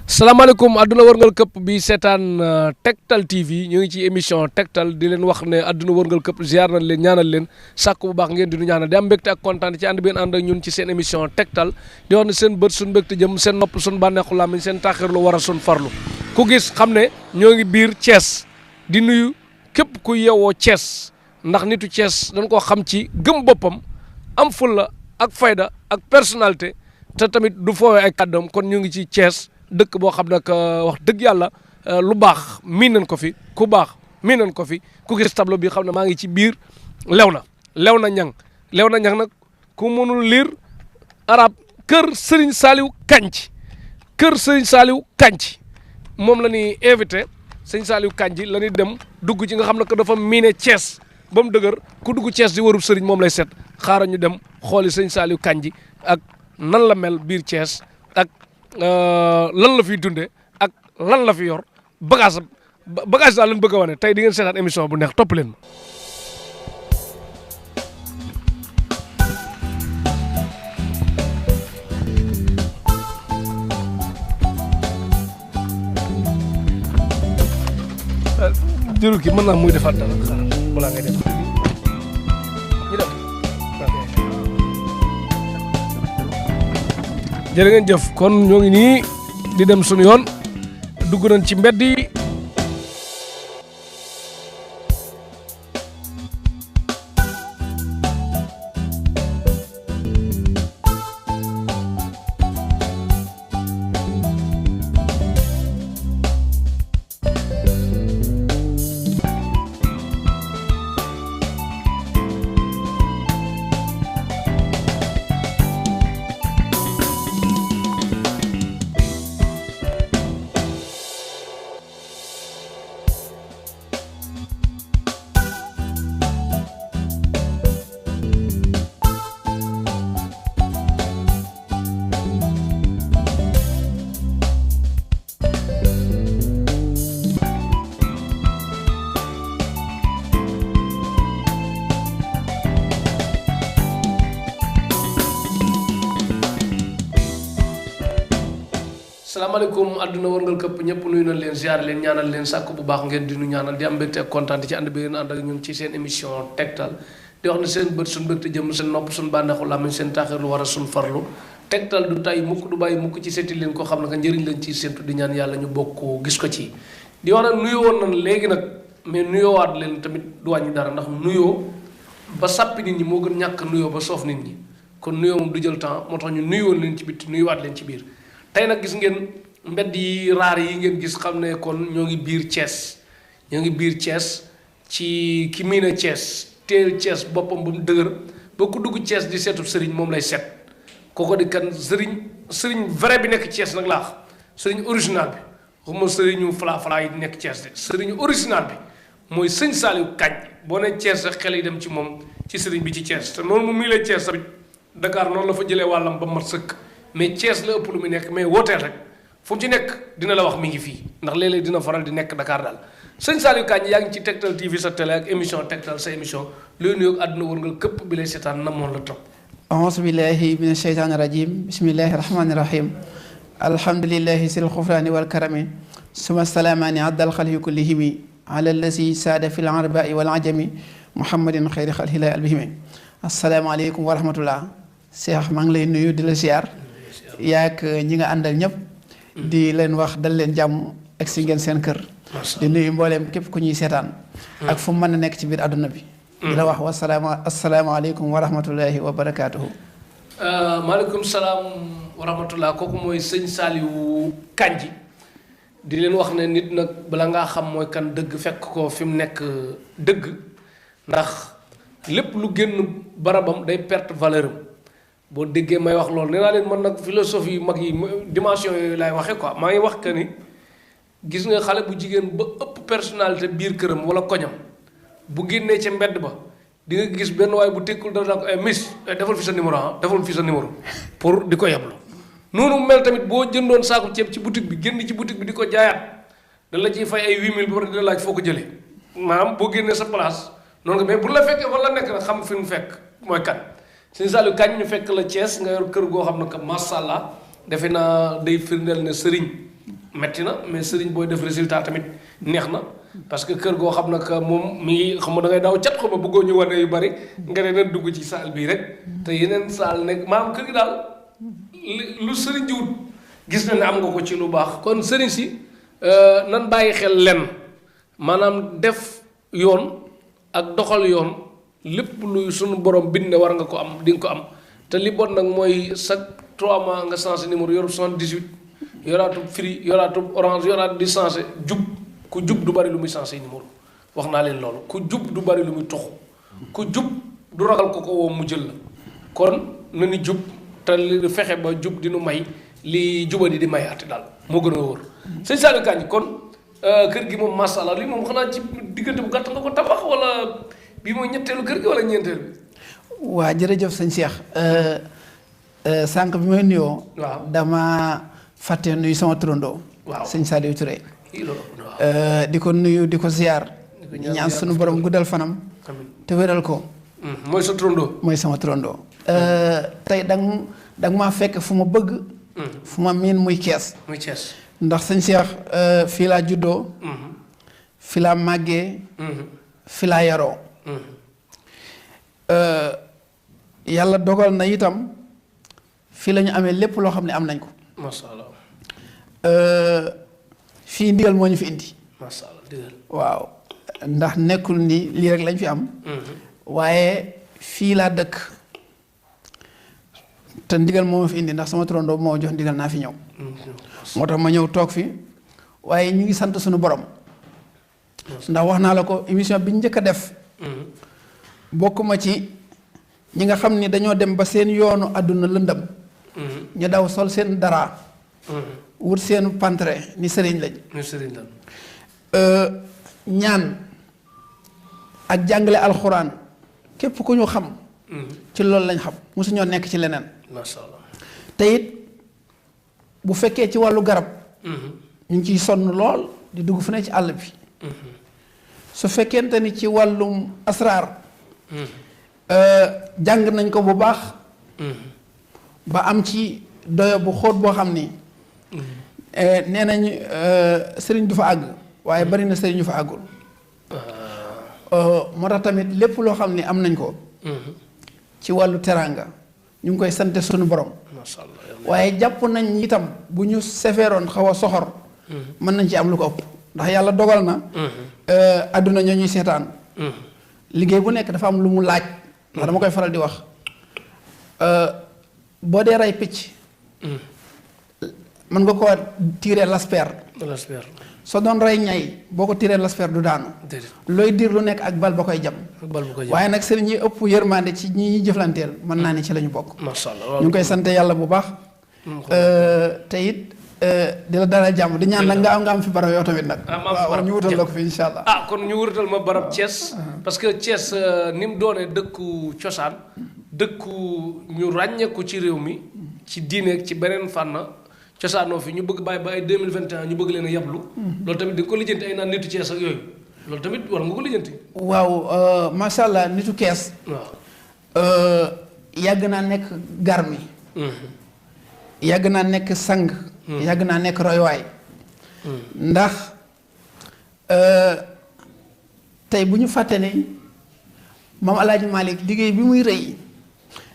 salaamaaleykum àdduna wërngal këpp bi seetaan Tektal TV ñu ngi ci émission Tektal di leen wax ne àdduna wërngal këpp ziar nañ leen ñaanal leen sàkku bu baax ngeen di nu ñaanal di am mbégte ak kontaan ci ànd bi ngeen ànd ak ñun ci seen émission Tektal di wax ne seen bët suñ mbégte jëm seen nopp suñ bànneexu làmmiñ seen taaxirlu war a suñ farlu ku gis xam ne ñoo ngi biir Thiès di nuyu képp ku yeewoo Thiès ndax nitu Thiès dañ koo xam ci gëm boppam am fulla ak fayda ak personnalité te tamit du foowee ay kàddoom kon ñu ngi ci Thiès dëkk boo xam ne wax dëgg yàlla lu baax miin nañ ko fi ku baax miin nañ ko fi ku gis tableau bi xam ne maa ngi ci biir Léona Niang nag ku mënul lire arabe kër Serigne Saliou Kandji moom la ñuy invité Serigne Saliou Kandji la ñuy dem dugg ci nga xam ne que dafa miine Thiès ba mu dëgër ku dugg Thiès di warub Serigne moom lay set xaaral ñu dem xooli Serigne Saliou Kandji ak nan la mel biir Thiès ak lan la fiy dundee ak lan la fi yor bagage daal lañ bëgg a wane tey di ngeen seetaan émission bu neex topp leen ma. jërul ki mën naa muy defaat dara xaaral balaa ngay def ñu dem jërë ngeen jëf kon ñoo ngi nii di dem suñu yoon dugg nañ ci mbedd yi salaamaaleykum àdduna wërngal këpp ñëpp nuyu nañ leen ziar leen ñaanal leen sàkk bu baax ngeen di nu ñaanal di am mbégte ak kontaan ci ànd bi ngeen ànd ak ñun ci seen émission Tektal di wax ne seen bët suñ mbégte jëm seen nopp suñ bànneexu làmmiñ seen taaxirlu war a suñ farlu Tektal du tay mukk du bàyyi mukk ci seeti leen koo xam ne que njëriñ lañ ciy séntu di ñaan yàlla ñu bokk gis ko ci di wax nag nuyoo woon nañ léegi nag mais nuyoowaat leen tamit du wàññi dara ndax nuyoo ba sàppi nit ñi moo gën ñàkk nuyoo ba soof nit ñi kon nuyoo moom du jël temps moo tax ñu nuyoon leen ci bitti nuyuwaat leen ci biir tey nag gis ngeen mbedd yi raar yi ngeen gis xam ne kon ñoo ngi biir Thiès ci ki miina Thiès teel Thiès boppam ba mu dëgër ba ku dugg Thiès di seetu sëriñ moom lay set kooko di kan sëriñ vrai bi nekk Thiès nag laax sëriñ original bi waxuma sëriñu fala yi nekk Thiès de sëriñu original bi mooy sëñ Saliou Kandji boo ne Thiès rek xel yi dem ci moom ci sëriñ bi ci Thiès te noonu mu miilee Thiès tamit Dakar noonu la fa jëlee wàllam ba mat sëkk mais Thiès la ëpp lu mu nekk mais wooteel rek fu mu ci nekk dina la wax mi ngi fii ndax léeg-léeg dina faral di nekk Dakar daal sëñ Saliou Kandji yaa ngi ci Tektal TV sa télé ak émission Tektal sa émission looy nuyoog àdduna wërngal këpp bi lay seetaan namoon la trop. auzu billahi mina shaytaani rajim bismillahi rahmani rahim alhamdulillahi sil xufraani wal karami suma salaamaani addal xalqi kullihimi ala allazi saada fil arbaai wal ajami muhammadin xayri xalqillahi albihimi asalaamaaleykum wa rahmatullah Cheikh maa ngi lay nuyu di la ziar yaak ñi nga àndal ñëpp di leen wax dal leen jàmm ak si ngeen seen kër di nuyu mbooleem képp ku ñuy seetaan ak fu mu mën a nekk ci biir àdduna bi di la wax asalaamaaleykum wa rahmatullahi wa barakaatuhu. maaleykum salaam wa rahmatullah kooku mooy sëñ Saliou Kandji di leen wax ne nit nag bala ngaa xam mooy kan dëgg fekk ko fi mu nekk dëgg ndax lépp lu génn barabam day perte valeur am boo déggee may wax loolu nee naa leen man nag philosophie yu mag yi dimension yooyu laay waxee quoi maa ngi wax que ni gis nga xale bu jigéen ba ëpp personnalité biir këram wala koñam bu génnee ca mbedd ba di nga gis benn waaye bu tekkul dara daa ko ay miss defal fi sa numéro defal fi sa numéro pour di ko yeblu noonu mel tamit boo jëndoon saaku ceeb ci boutique bi génn ci boutique bi di ko jaayaat da la ciy fay ay 8000 ba pare dina laaj foo ko jëlee maanaam boo génnee sa place noonu nga mais bu la fekkee wala nekk na xam fi mu fekk mooy kan Sëñ Saliou kañ ñu fekk la Thiès nga yor kër goo xam ne que macha allah defe naa day firndeel ne sëriñ metti na mais sëriñ booy def résultat tamit neex na parce que kër goo xam na que moom mi ngi xam nga da ngay daw cat xam nga bëggoo ñu wane yu bari nga ne leen dugg ci saal bii rek te yeneen saal nekk maam kër gi daal lu sëriñ jiwut gis na ne am nga ko ci lu baax kon sëriñ si nan bàyyi xel lenn maanaam def yoon ak doxal yoon lépp luy suñu borom bind ne war nga ko am di nga ko am te li bon nag mooy chaque 3 mois nga changé numéro yor 78 yoraatub Free yoraatub Orange yoraat di changé jub ku jub du bari lu muy changé numéro wax naa leen loolu ku jub du bari lu muy toxu ku jub du ragal ko woo mu jël la kon na ni jub te li fexe ba jub di nu may li jubadi di may ati daal moo gën a wóor sëñ Saliou Kandji kon kër gi moom macha allah lii moom xanaa ci diggante bu gàtt nga ko tabax wala bii mooy ñetteelu kër gi wala ñeenteel bi. waa jërëjëf sëñ Cheikh sànq bi may nuyoo. waaw dama fàtte nuyu sama turandoo. waaw sëñ Saliou Touré. di ko nuyu di ko ziar. di ñaan sunu borom guddal fanam. te wéral ko. mooy sa turandoo. mooy sama turandoo. tey da nga maa fekk fu ma bëgg. fu ma miin muy Cees. muy Cees. ndax sëñ Cheikh fii laa juddoo. fii laa màggee. fii laa yaroo. yàlla dogal na itam fii la ñu amee lépp loo xam ne am nañ ko. macha allah. fii ndigal moo ñu fi indi. macha allah ndigal. waaw ndax nekkul ni lii rek lañ fi am. waaye fii laa dëkk. te ndigal moo ma fi indi ndax sama turandoo moo jox ndigal naa fi ñëw. moo tax ma ñëw toog fi waaye ñu ngi sant suñu borom. ndax wax naa la ko émission bi ñu njëkk a def. bokk ma ci ñi nga xam ni dañoo dem ba seen yoonu àdduna lëndëm. ñu daw sol seen dara. wut seen pantre ni sëriñ lañ. ni sëriñ lañ. ñaan ak jàngale alxuraan képp ku ñu xam. ci loolu lañ xam mosuñoo nekk ci leneen. macha allah. te it bu fekkee ci wàllu garab. ñu ngi ciy sonn lool di dugg fu ne ci àll bi. su fekkente ni ci wàllum asraar. jàng nañ ko bu baax. ba am ci doyo bu xóot boo xam ni. nee nañ sëriñ du fa àgg waaye bari na sëriñ ñu fa àggul. moo tax tamit lépp loo xam ni am nañ ko. ci wàllu teraanga ñu ngi koy sante sunu borom. macha allah waaye jàpp nañ itam bu ñu sefeeroon xaw a soxor. mën nañ ci am lu ko ëpp ndax yàlla dogal na. àdduna ñoo ñuy seetaan. liggéey bu nekk dafa am lu mu laaj. ndax dama koy faral di wax boo dee rey picc. mën nga ko tirer lasper. lasper. soo doon rey ñay boo ko tirer lasper du daanu. looy diir lu nekk ak bal ba koy jam. waaye nag sëriñ yi ëpp yërmande ci ñi ñuy jëflanteel mën naa ni ci la ñu bokk. macha allah ñu ngi koy sant yàlla bu baax. te it di la dalal jàmm di ñaan nag nga am fi barab yoo tamit nag. waaw ñu wutal la ko fi incha allah. kon ñu wutal ma barab Thiès. parce que Thiès ni mu doonee dëkku cosaan dëkku ñu ràññeeku ci réew mi ci diine ci beneen fànn cosaanoo fi ñu bëgg bàyyi ba ay 2021 ñu bëgg leen a yablu. loolu tamit di nga ko lijjanti ay naan nitu Thiès ak yooyu loolu tamit war nga ko lijjanti. waaw macha allah nitu Kees. waaw yàgg naa nekk garmi. yàgg naa nekk sang. yàgg naa nekk roywaay. ndax tey bu ñu fàtte ne maam El Hadj Malick liggéey bi muy rëy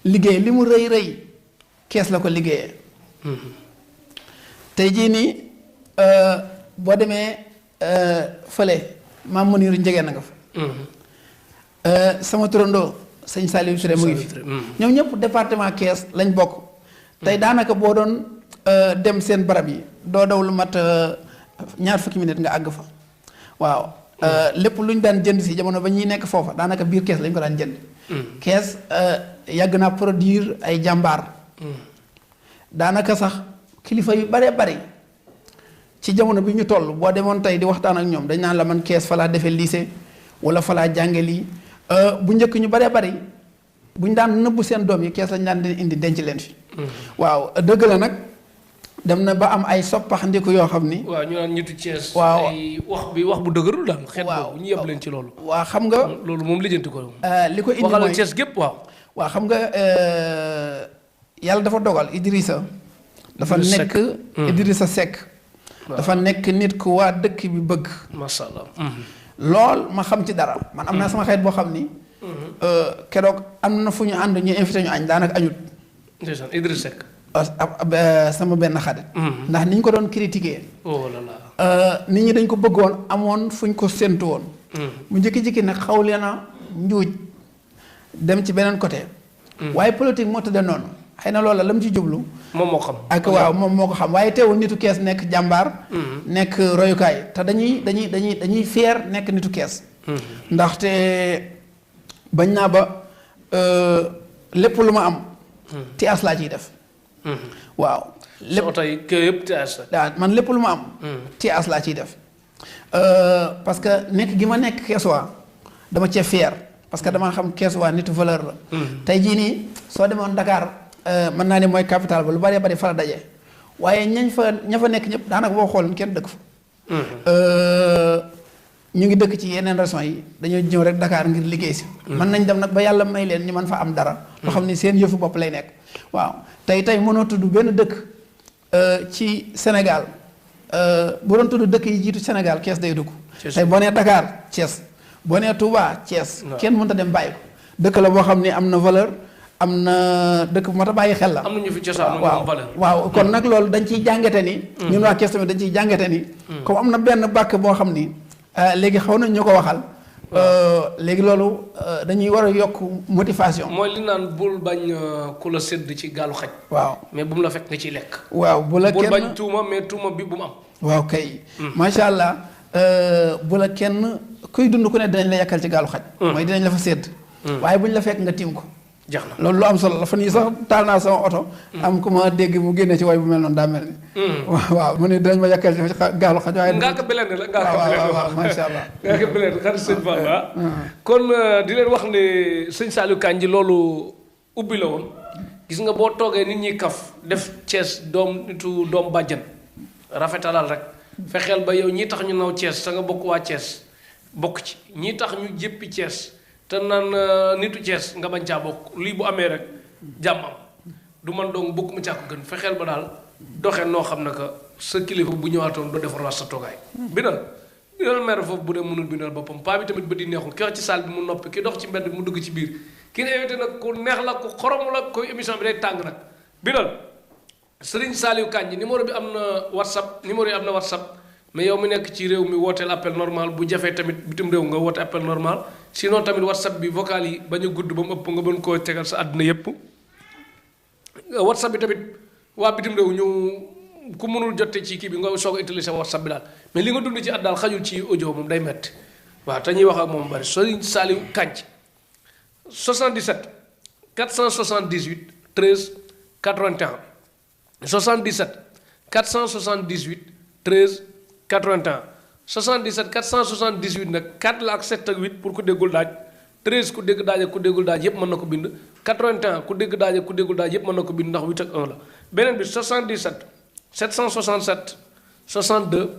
liggéey li mu rëy Kees la ko liggéeyee. tey jii nii boo demee fële maam Muniru njegeen na nga fa. sama turandoo sëñ Saliou Touré mu ngi fi. ñoom ñëpp département Kees lañ bokk. tey daanaka boo doon dem seen barab yi doo daw lu mat ñaar fukki minute nga àgg fa waaw. lépp lu ñu daan jënd si jamono ba ñuy nekk foofa daanaka biir Kees lañ ko daan jënd. Kees yàgg naa produire ay jàmbaar. daanaka sax kilifa yu baree bari ci jamono bi ñu toll boo demoon tey di waxtaan ak ñoom dañ naan la man Kees fa laa defee lycée wala fa laa jànge lii bu njëkk ñu baree bari bu ñu daan nëbbu seen doom yi Kees lañ daan indi denc leen fi. waaw dëgg la nag dem na ba am ay soppaxndiku yoo xam ni. waaw ñu naan ñitu Thiès. waaw ay wax bu dëgërul daal. xeet boobu ñu yeb leen ci loolu. waaw xam nga. loolu moom lijjanti ko. li ko indi mooy waxal Thiès gépp waaw. waaw xam nga yàlla dafa dogal Idrissa. dafa nekk Idrissa Seck. dafa nekk nit ku waa dëkk bi bëgg. macha allah. lool ma xam ci dara man am naa sama xarit boo xam ni. keroog am na fu ñu ànd ñu invité ñu añ daanaka añut. ndeysaan Idriss Seck. sama benn xarit. ndax ni ñu ko doon critiquer. oh là là. nit ñi dañ ko bëggoon amoon fu ñu ko séntu woon. mu njëkki-jikki nag xaw leen a njuuj dem ci beneen côté. waaye politique moo tëddee noonu xëy na loolu la mu ci jublu. moom moo xam. ak waaw moom moo ko xam waaye teewul nitu kees nekk jàmbaar. nekk royukaay te dañuy fier nekk nitu kees. ndaxte bañ naa ba lépp lu ma am. tiyaas laa ciy def. waaw. lépp oto yi kër yëpp tiyaas la. waaw man lépp lu ma am. tiyaas laa ciy def. parce que nekk gi ma nekk keesuwaa dama cee fier parce que dama xam keesuwaa nitu valeur la. tey jii nii soo demoon Dakar mën naa ne mooy capital ba lu bëree bëri fa la daje waaye ña fa nekk ñëpp daanaka boo xool kenn dëkk fa. ñu ngi dëkk ci yeneen régions yi dañoo ñëw rek Dakar ngir liggéey si. mën nañ dem nag ba yàlla may leen ñu mën fa am dara. loo xam ni seen yëfu bopp lay nekk. waaw tey mënoo tudd benn dëkk ci Sénégal bu doon tudd dëkk yi jiitu Sénégal Thiès day dugg. tey boo nee Dakar Thiès boo nee Touba Thiès. kenn mënut a dem bàyyi ko dëkk la boo xam ni am na valeur am na dëkk bu mat a bàyyi xel la. am na ñu fi cosaan waaw waaw kon nag loolu dañ ciy jàngate ni. ñun waa Thiès tamit dañ ciy jàngate ni. comme am na benn bàkk boo xam ni. léegi xaw nañ ñu ko waxal. léegi loolu dañuy war a yokk motivation. mooy li naan bul bañ ku la sédd ci gaalu xaj. waaw mais bu mu la fekk nga ciy lekk. waaw bu la kenn bul bañ tuuma mais tuuma bi bu mu am. waaw kay. macha allah bu la kenn kuy dund ku ne dinañ la yàkkal ci gaalu xaj. mooy dinañ la fa sédd. waaye buñ la fekk nga tiim ko. jax na loolu lu am solo la fan yii sax taal naa sama oto. am ku ma dégg mu génne ci way bu mel noonu daa mel ni. waaw mu ne dinañ ma yàkkal ci gaalu xaj waaye. ngaa ko belende la ngaa ko belende waaw macha allah. ngaa ko belende xarit sëñ Fall kon di leen wax ne sëñ Saliou Kandji loolu ubbi la woon gis nga boo toogee nit ñi kaf def Thiès doom bàjjan rafetalal rek fexeel ba yow ñii tax ñu naw Thiès sa nga bokk waa Thiès bokk ci ñii tax ñu jéppi Thiès te naan nitu Thiès nga bañ caa bokk lii bu amee rek jàmm am du man dong bokk mu caa ko gën fexeel ba daal doxee noo xam ne que sa kilifa bu ñëwaatoon doo defar sa toogaay. bindal mer foofu bu dee mënul bindal boppam paa bi tamit ba di neexul ki wax ci salle bi mu noppi ki dox ci mbedd bi mu dugg ci biir ki ne invité nag ku neex la ku xorom la koy émission bi day tàng nag bindal Serigne Saliou Kandji numéro bi am na WhatsApp numéro yi am na WhatsApp. mais yow mi nekk ci réew mi wooteel appel normal bu jafee tamit bitim réew nga woote appel normal sinon tamit whatsapp bi vocal yi bañ a gudd ba mu ëpp nga mën koo tegal sa àdduna yépp whatsapp bi tamit waa bitim réew ñu ku mënul jote ci kii bi nga soog a utiliser whatsapp bi daal mais li nga dund ci at daal xajul ci audio moom day metti waaw te ñuy wax ak moom bari Serigne Saliou Kandji 77 478 13 81 77 478 13 81 77 478 nag 4 la ak 7 ak 8 pour ku déggul daaj 13 ku dégg daaj ak ku déggul daaj yépp mën na ko bind 81 ku dégg daaj ak ku déggul daaj yépp mën na ko bind ndax 8 ak 1 la beneen bi 77 767 62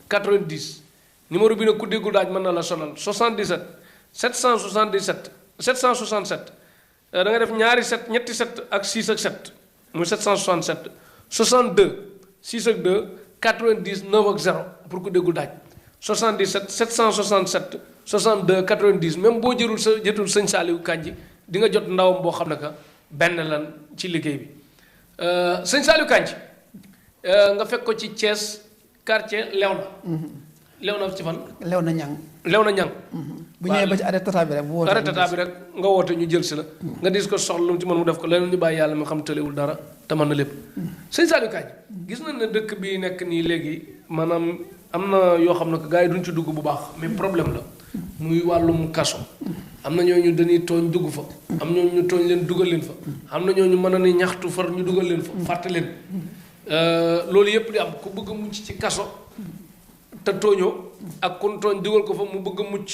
90 numéro bi nag ku déggul daaj mën na la sonal 77 777 767 da nga def ñaari 7 ñetti 7 ak 6 ak 7 muy 767 62 6 ak 2 90 9 ak 0 pour ku déggul daaj 77 767 62 90 même boo jëlul sëñ Saliou Kandji di nga jot ndawam boo xam ne que benn lan ci liggéey bi sëñ Saliou Kandji nga fekk ko ci Thiès quartier Léona. Léona ci fan. Léona Niang. Léona Niang. bu ñëwee ba ci arrêt tata bi rek bu wootee arrêt tata bi rek nga woote ñu jël si la. nga dis ko soxla lu mu ci mën mu def ko leneen ñu bàyyi yàlla mi xam tëlewul dara te mën na lépp. sëñ Saliou Kandji gis nañ ne dëkk bi nekk nii léegi maanaam am na yoo xam ne que gars yi duñ ci dugg bu baax mais problème la. muy wàllum kaso. am na ñooñu dañuy tooñ dugg fa. am ñooñu ñu tooñ leen dugal leen fa. am na ñooñu mën na ni ñaxtu far ñu dugal leen fa fàtte leen. loolu yëpp di am ku bëgg a mucc ci kaso. te tooñoo ak kun tooñ dugal ko fa mu bëgg a mucc.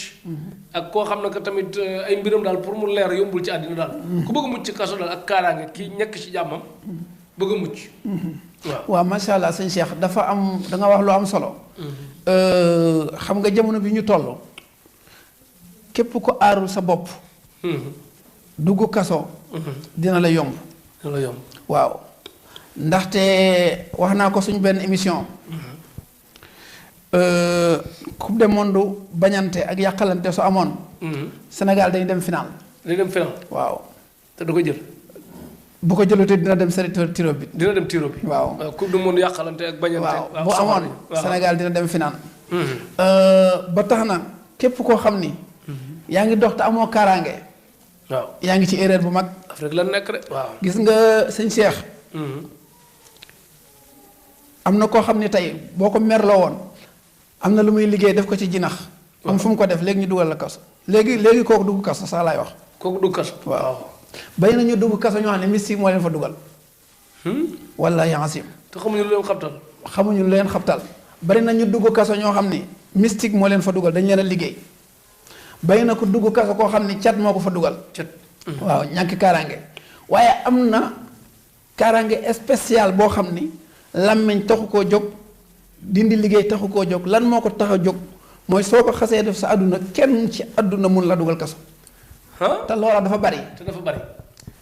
ak koo xam ne que tamit ay mbiram daal pour mu leer yombul ci àddina daal. ku bëgg a mucc ci kaso daal ak kaaraange kii ñekk ci jàmmam bëgg a mucc. waaw macha allah sëñ Cheikh dafa am da nga wax lu am solo. xam nga jamono bi ñu toll. képp ko aarul sa bopp. dugg kaso. dina la yomb. dina la yomb waaw ndaxte wax naa ko suñ benn émission. coupe du monde bañante ak yàqalante su amoon. Sénégal dañu dem final. dañu dem final. waaw. te du ko jël. bu ko jëlutee dina dem tiro bi. dina dem tiro bi. waaw coupe du monde yàqalante ak bañante. waaw bu amoon Sénégal dina dem final. ba tax na képp koo xam ni. yaa ngi dox te amoo kaaraange. waaw yaa ngi ci erreur bu mag. Afrique lan nekk rek waaw. gis nga sëñ Cheikh. am na koo xam ni tey boo ko merloo woon am na lu muy liggéey def ko ci jinax. am fu mu ko def léegi ñu dugal la kaso. léegi kooku dugg kaso sax laay wax. kooku dugg kaso. waaw bay nañu dugg kaso ñoo xam ne mystique moo leen fa dugal. wallaahi asim. te xamuñu lu leen xabtal. xamuñu lu leen xabtal bari nañu dugg kaso ñoo xam ni mystique moo leen fa dugal dañ leen a liggéey. bay na ko dugg kaso koo xam ni cat moo ko fa dugal. cat. waaw ñàkk kaaraange. waaye am na kaaraange spécial boo xam ni làmmiñ taxu koo jóg dindi liggéey taxu koo jóg lan moo ko tax a jóg mooy soo ko xasee def sa àdduna kenn ci àdduna mun la dugal kaso. te loola dafa bari. te dafa bari.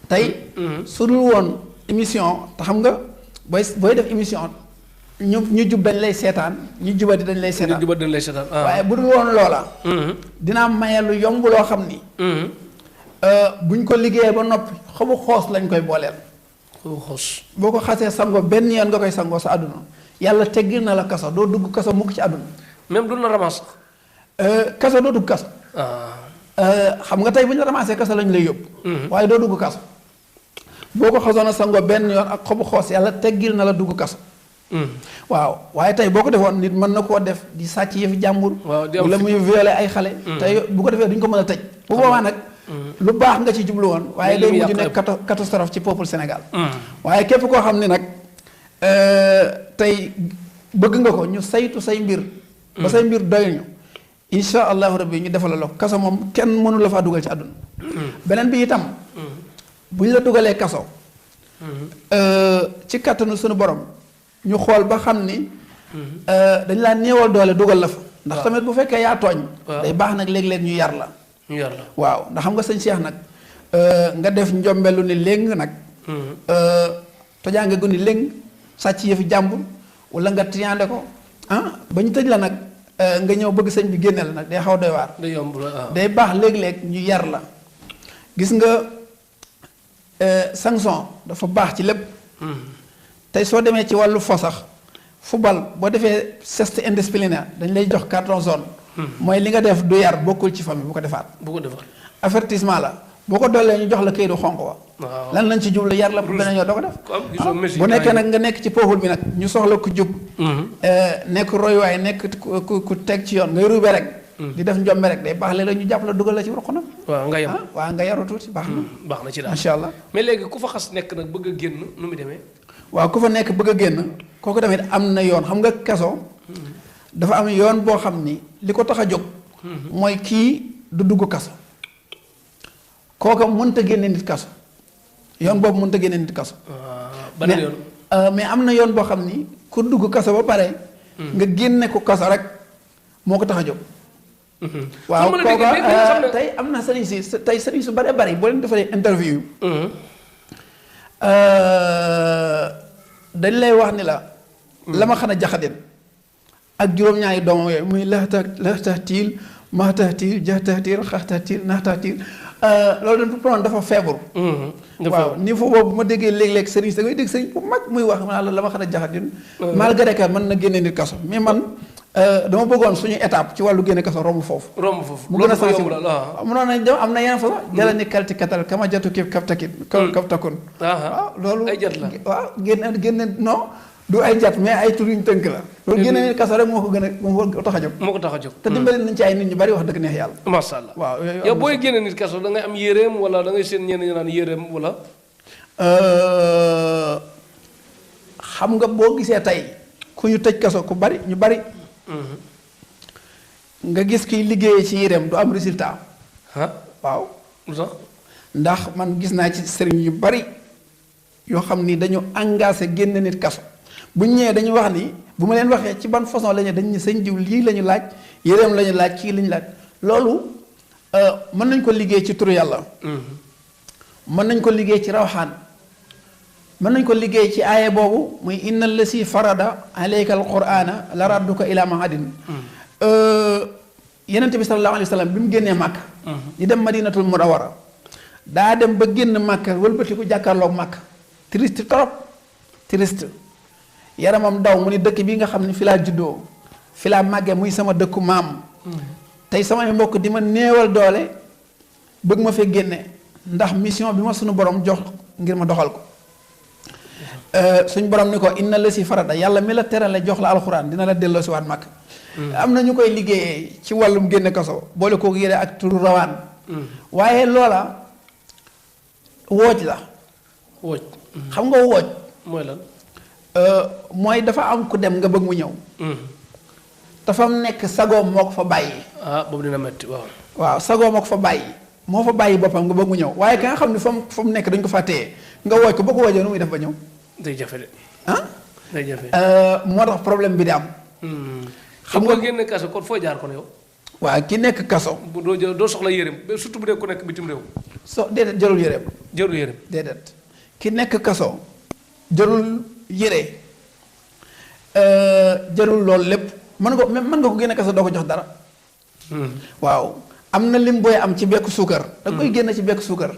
tey. su dul woon émission te xam nga booy def émission ñu jub dañ lay seetaan ñu jubati dañ lay seetaan. ñu jubati dañ lay seetaan. waaye bu dul woon loola. dinaa maye lu yomb loo xam ni. buñ ko liggéeyee ba noppi xobu xoos lañ koy booleel. xobu xoos. boo ko xasee sangoo benn yoon nga koy sangoo sa àdduna yàlla teggil na la kaso doo dugg kaso mukk ci àdduna. même du la ramasse. kaso doo dugg kaso. xam nga tey bu ñu la ramassé kaso lañ lay yóbbu. waaye doo dugg kaso. boo ko xasoon a sangoo benn yoon ak xobu xoos yàlla teggil na la dugg kaso. waaw waaye tey boo ko defoon nit mën na koo def di sàcc yëfi jàmbur. waaw di wala muy violer ay xale. tey bu ko defee duñ ko mën a tëj. bu boobaa nag. lu baax nga ci jublu woon. waaye day mujj nekk catastrophe ci peuple Sénégal. waaye képp koo xam ni nag tey bëgg nga ko ñu saytu say mbir. ba say mbir doy ñu. incha allahu rabbi ñu defal la ko kaso moom kenn mënu la faa dugal ci àdduna. beneen bi itam. bu ñu la dugalee kaso. ci kattanu suñu borom. ñu xool ba xam ni. dañ laa néewal doole dugal la fa. ndax tamit bu fekkee yaa tooñ. day baax nag léeg-léeg ñu yar la. ñu yar la waaw ndax xam nga sëñ Cheikh nag. nga def njombelu ni léng nag. tojaange gu ni léng sàcc yëfi jàmbur wala nga triandé ko ba ñu tëj la nag nga ñëw bëgg sëñ bi génne la nag day xaw doy waar. day yomb la day baax léeg-léeg ñu yar la. gis nga sanction dafa baax ci lépp. tey soo demee ci wàllu fo sax football boo defee geste indisciplinaire dañ lay jox carton jaune. mooy li nga def du yar bokkul ci famille bu ko defaat. bu ko defaat avertissement la boo ko dollee ñu jox la këyitu xonq wa. lan lañ ci jublu yar la pour beneen yoon doo ko def. bu nekkee nag nga nekk ci peuple bi nag ñu soxla ku jub. nekk royuwaay nekk ku teg ci yoon ngay ruube rek. di def njombe rek day baax léeg-léeg ñu jàpp la dugal la ci ruq nag. waaw nga yem waaw nga yaru tuuti baax na. baax na ci daal macha allah. mais léegi ku fa xas nekk nag bëgg a génn nu mu demee. waaw ku fa nekk bëgg a génn kooku tamit am na yoon xam nga kaso. dafa am yoon boo xam ni li ko tax a jóg. mooy kii du dugg kaso. kooka mënta génne nit kaso. yoon boobu mënta génne nit kaso. beneen yoon mais am na yoon boo xam ni ku dugg kaso ba pare. nga génne ko kaso rek moo ko tax a jóg. waaw kooka tey am na sëriñ si tey sëriñ su bare bari boo leen defalee interview. dañ lay wax ni la. la ma xana jaxadin ak juróom-ñaari doomam yooyu muy laxtaxtiil maxtaxtiil jaxtaxtiil xaxtaxtiil naxtaxtiil loolu dafa feebar. waaw niveau boobu bu ma déggee léeg-léeg sëriñ si da ngay dégg sëriñ bu mag muy wax ma la ma xana jaxadin malgré que mën na génne nit kaso mais man dama bëggoon suñu étape ci wàllu génne kaso romb foofu. mu gën a sensible mënoon nañ dem am na yeneen façon jala ni kalti katal kama jatu kib kap takit kap takun waaw loolu ay jat la waaw génne non du ay jat mais ay tur yuñ tënk la loolu génne nit kaso rek moo ko gën a moo ko tax a jóg moo ko tax a jóg te dimbali nañ ci ay nit ñu bari wax dëgg neex yàlla masha Allah waaw yow booy génne nit kaso da ngay am yéreem wala da ngay seen ñenn ñu naan yéreem wala xam nga boo gisee tey ku ñu tëj kaso ku bari ñu bari nga gis kiy liggéeyee ci yéreem du am résultat waaw lu tax ndax man gis naa ci sëriñ yu bari yoo xam ni dañu engagé génn nit kaso bu ñu ñëwee dañu wax ni bu ma leen waxee ci ban façon la ñu dañ ñu sëñ diw lii la ñu laaj yéreem la ñu laaj kii la ñu laaj loolu mën nañ ko liggéey ci turu yàlla mën nañ ko liggéey ci rawxaan mën nañ ko liggéey ci aaye boobu muy inna lasi farada alayka alqur'ana la radduka ila mahadin yenente bi sallallahu alayhi wa sallam bi mu génnee màkk di dem madinatul munawwara daa dem ba génn màkk wëlbatiku jàkkaarloog màkk triste trop triste yaramam daw mu ni dëkk bi nga xam ne fi laa juddoo fi laa màggee muy sama dëkku maam tey samay mbokk di ma néewal doole bëgg ma fee génne ndax mission bi ma sunu borom jox ngir ma doxal ko suñ borom ni ko inna la si farada yàlla mi la terale jox la alxuraan dina la delloo si waat màkk am na ñu koy liggéeyee ci wàllum génne kaso boole kooku yére ak turu rawaan waaye loola wooj la wooj xam nga wooj mooy lan mooy dafa am ku dem nga bëgg mu ñëw dafa nekk sagoom moo ko fa bàyyi boobu dina metti waaw waaw sagoom moo ko fa bàyyi moo fa bàyyi boppam nga bëgg mu ñëw waaye ka nga xam ne fa mu nekk dañ ko fa téye nga wooj ko boo ko woojee nu muy def ba ñëw day jafe de day jafe moo tax problème bi di am xam nga génn kaso kon foo jaar kon yow waaw ki nekk kaso bu doo soxla yéreem surtout bu dee ku nekk bitim réew déedéet jarul yéreem jarul yéreem déedéet ki nekk kaso jarul yére jarul loolu lépp mën nga ko génne kaso doo ko jox dara waaw am na lim booy am ci bekk suukar da koy génn ci bekk suukar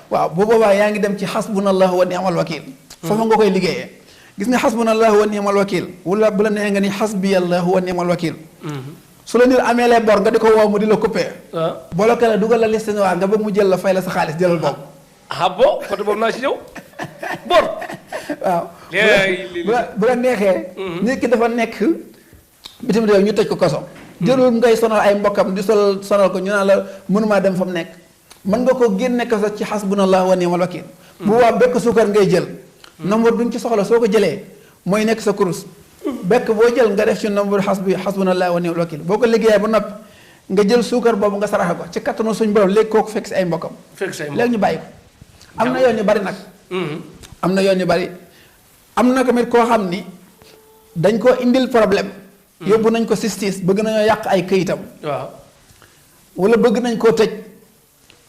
waaw bu boobaa yaa ngi dem ci xasbunallahu wa ni'mal wakil foofu nga koy liggéeyee gis nga xasbunallahu wa ni'mal wakil wala bu la neexee nga ni xasbiyallahu wa ni'mal wakil su la nit amee lay bor nga di ko woo mu di la coupé boo la kale dugal la liste noire nga bëgg mu jël la fay la sa xaalis jëlal boobu bon côté boobu naa ci ñëw bor waaw bu la neexee nit ki dafa nekk bitim réew ñu tëj ko kaso jërul ngay sonal ay mbokkam di sonal ko ñu naan la mënumaa dem fa mu nekk mën nga ko génne kaso ci xasbunallahu wa ni'mal wakil bu waa bekk suukar ngay jël nombre bi nga ci soxla soo ko jëlee mooy nekk sa kurus bekk boo jël nga def ci nombre xasbunallahu wa ni'mal wakil boo ko liggéeyee ba noppi nga jël suukar boobu nga saraxe ko ci kattanu suñ borom léegi kooku fekk si ay mbokkam léegi ñu bàyyi ko am na yoon yu bari nag am na yoon yu bari am na tamit koo xam ni dañ koo indil problème yóbbu nañ ko justice bëgg nañoo yàq ay këyitam waaw wala bëgg nañ koo tëj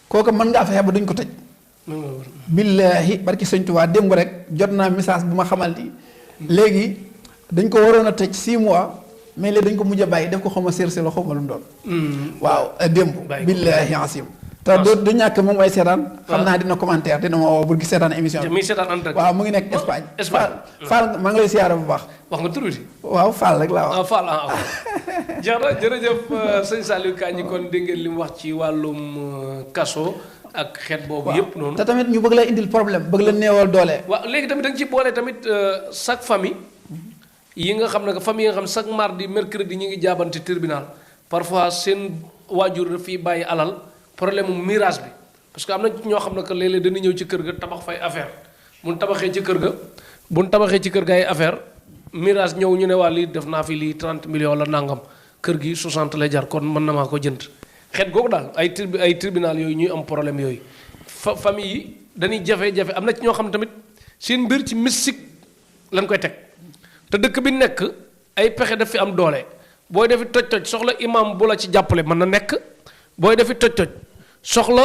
kooku mën ngaa fexe ba duñ ko tëj billaahi barki sëñ Tuubaa démb rek jot naa message bu ma xamal ni léegi dañ ko waroon a tëj 6 mois mais léegi dañ ko mujj a bàyyi def ko xaw ma séeréer la xaw ma lu mu doon waaw démb billaahi asim te du ñàkk moom ay seetaan xam naa dina commentaire dina ma woo bu gis seetaan émission bi waaw mu ngi nekk Espagne Fall maa ngi lay siyaare bu baax wax nga tur bi waaw Fall rek laa wax Fall jërëjëf sëñ Saliou Kandji kon dégg ngeen li mu wax ci wàllum kaso ak xeet boobu yëpp noonu te tamit ñu bëgg la indil problème bëgg la néewal doole waaw léegi tamit da nga ci boole tamit chaque famille yi nga xam ne famille yi nga xam ne chaque mardi mercredi ñu ngi jaabante tribunal parfois seen waajur daf fiy bàyyi alal problème mu mirage bi parce que am na ñoo xam ne que léeg-léeg dañuy ñëw ci kër ga tabax fay affaire buñ tabaxee ci kër ga ay affaire mirage ñëw ñu ne waa lii def naa fi lii 30 millions la nangam kër gi 60 lay jar kon mën na maa ko jënd xeet googu daal ay tribunal yooyu ñuy am problème yooyu famille yi dañuy jafe-jafe am na ci ñoo xam ne tamit seen mbir ci mystique lañ koy teg te dëkk bi nekk ay pexe daf fi am doole booy defi toj-toj soxla imam bu la ci jàppale mën na nekk booy defi toj-toj soxla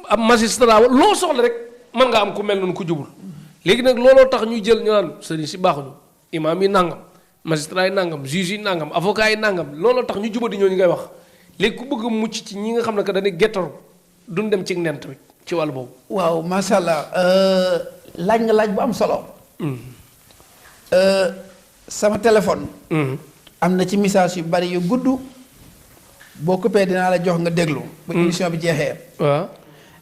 am magistrat loo soxla rek mën nga am ku mel noonu ku jubul léegi nag looloo tax ñuy jël ñu naan sëriñ si baaxuñu imam yi nangam magistrat yi nangam juge yi nangam avocat yi nangam looloo tax ñu jubadi ñooñu ngay wax léegi ku bëgg mucc ci ñi nga xam ne que dañuy gettaru duñ dem ci nen tamit ci wàllu boobu. waaw macha allah laaj nga laaj bu am solo. sama téléphone. am na ci message yu bari yu gudd. boo coupé dinaa la jox nga déglu. bu émission bi jeexee. waaw.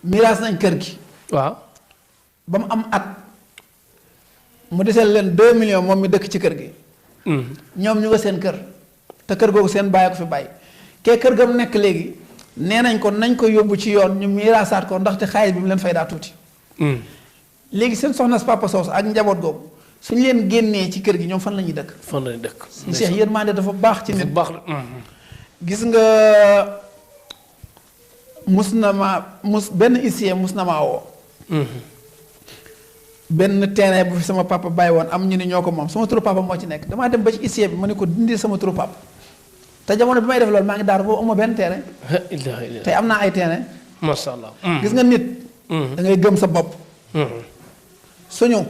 miraas nañ kër gi. waaw. ba mu am at. mu deseel leen 2 millions moom mi dëkk ci kër gi. ñoom ñu nga seen kër. te kër googu seen bàyyi ko fi bàyyi. kee kër ga mu nekk léegi. nee nañ ko nañ ko yóbbu ci yoon ñu miraasaat ko ndaxte xaalis bi mu leen fay daa tuuti. léegi seen soxna papa soos ak njaboot googu suñu leen génnee ci kër gi ñoom fan la ñuy dëkk. fan la ñuy dëkk. Cheikh yërmande dafa baax ci nit. baax gis nga benn huissier mus na maa woo. benn terrain bu fi sama papa bàyyi woon am ñu ni ñoo ko moom sama turu papa moo ci nekk damaa dem ba ci huissier bi ma ne ko dindi sama turu papa. te jamono bi may def loolu maa ngi daar boobu amoo benn terrain. tey am naa ay terrain. macha allah. gis nga nit. da ngay gëm sa bopp. suñu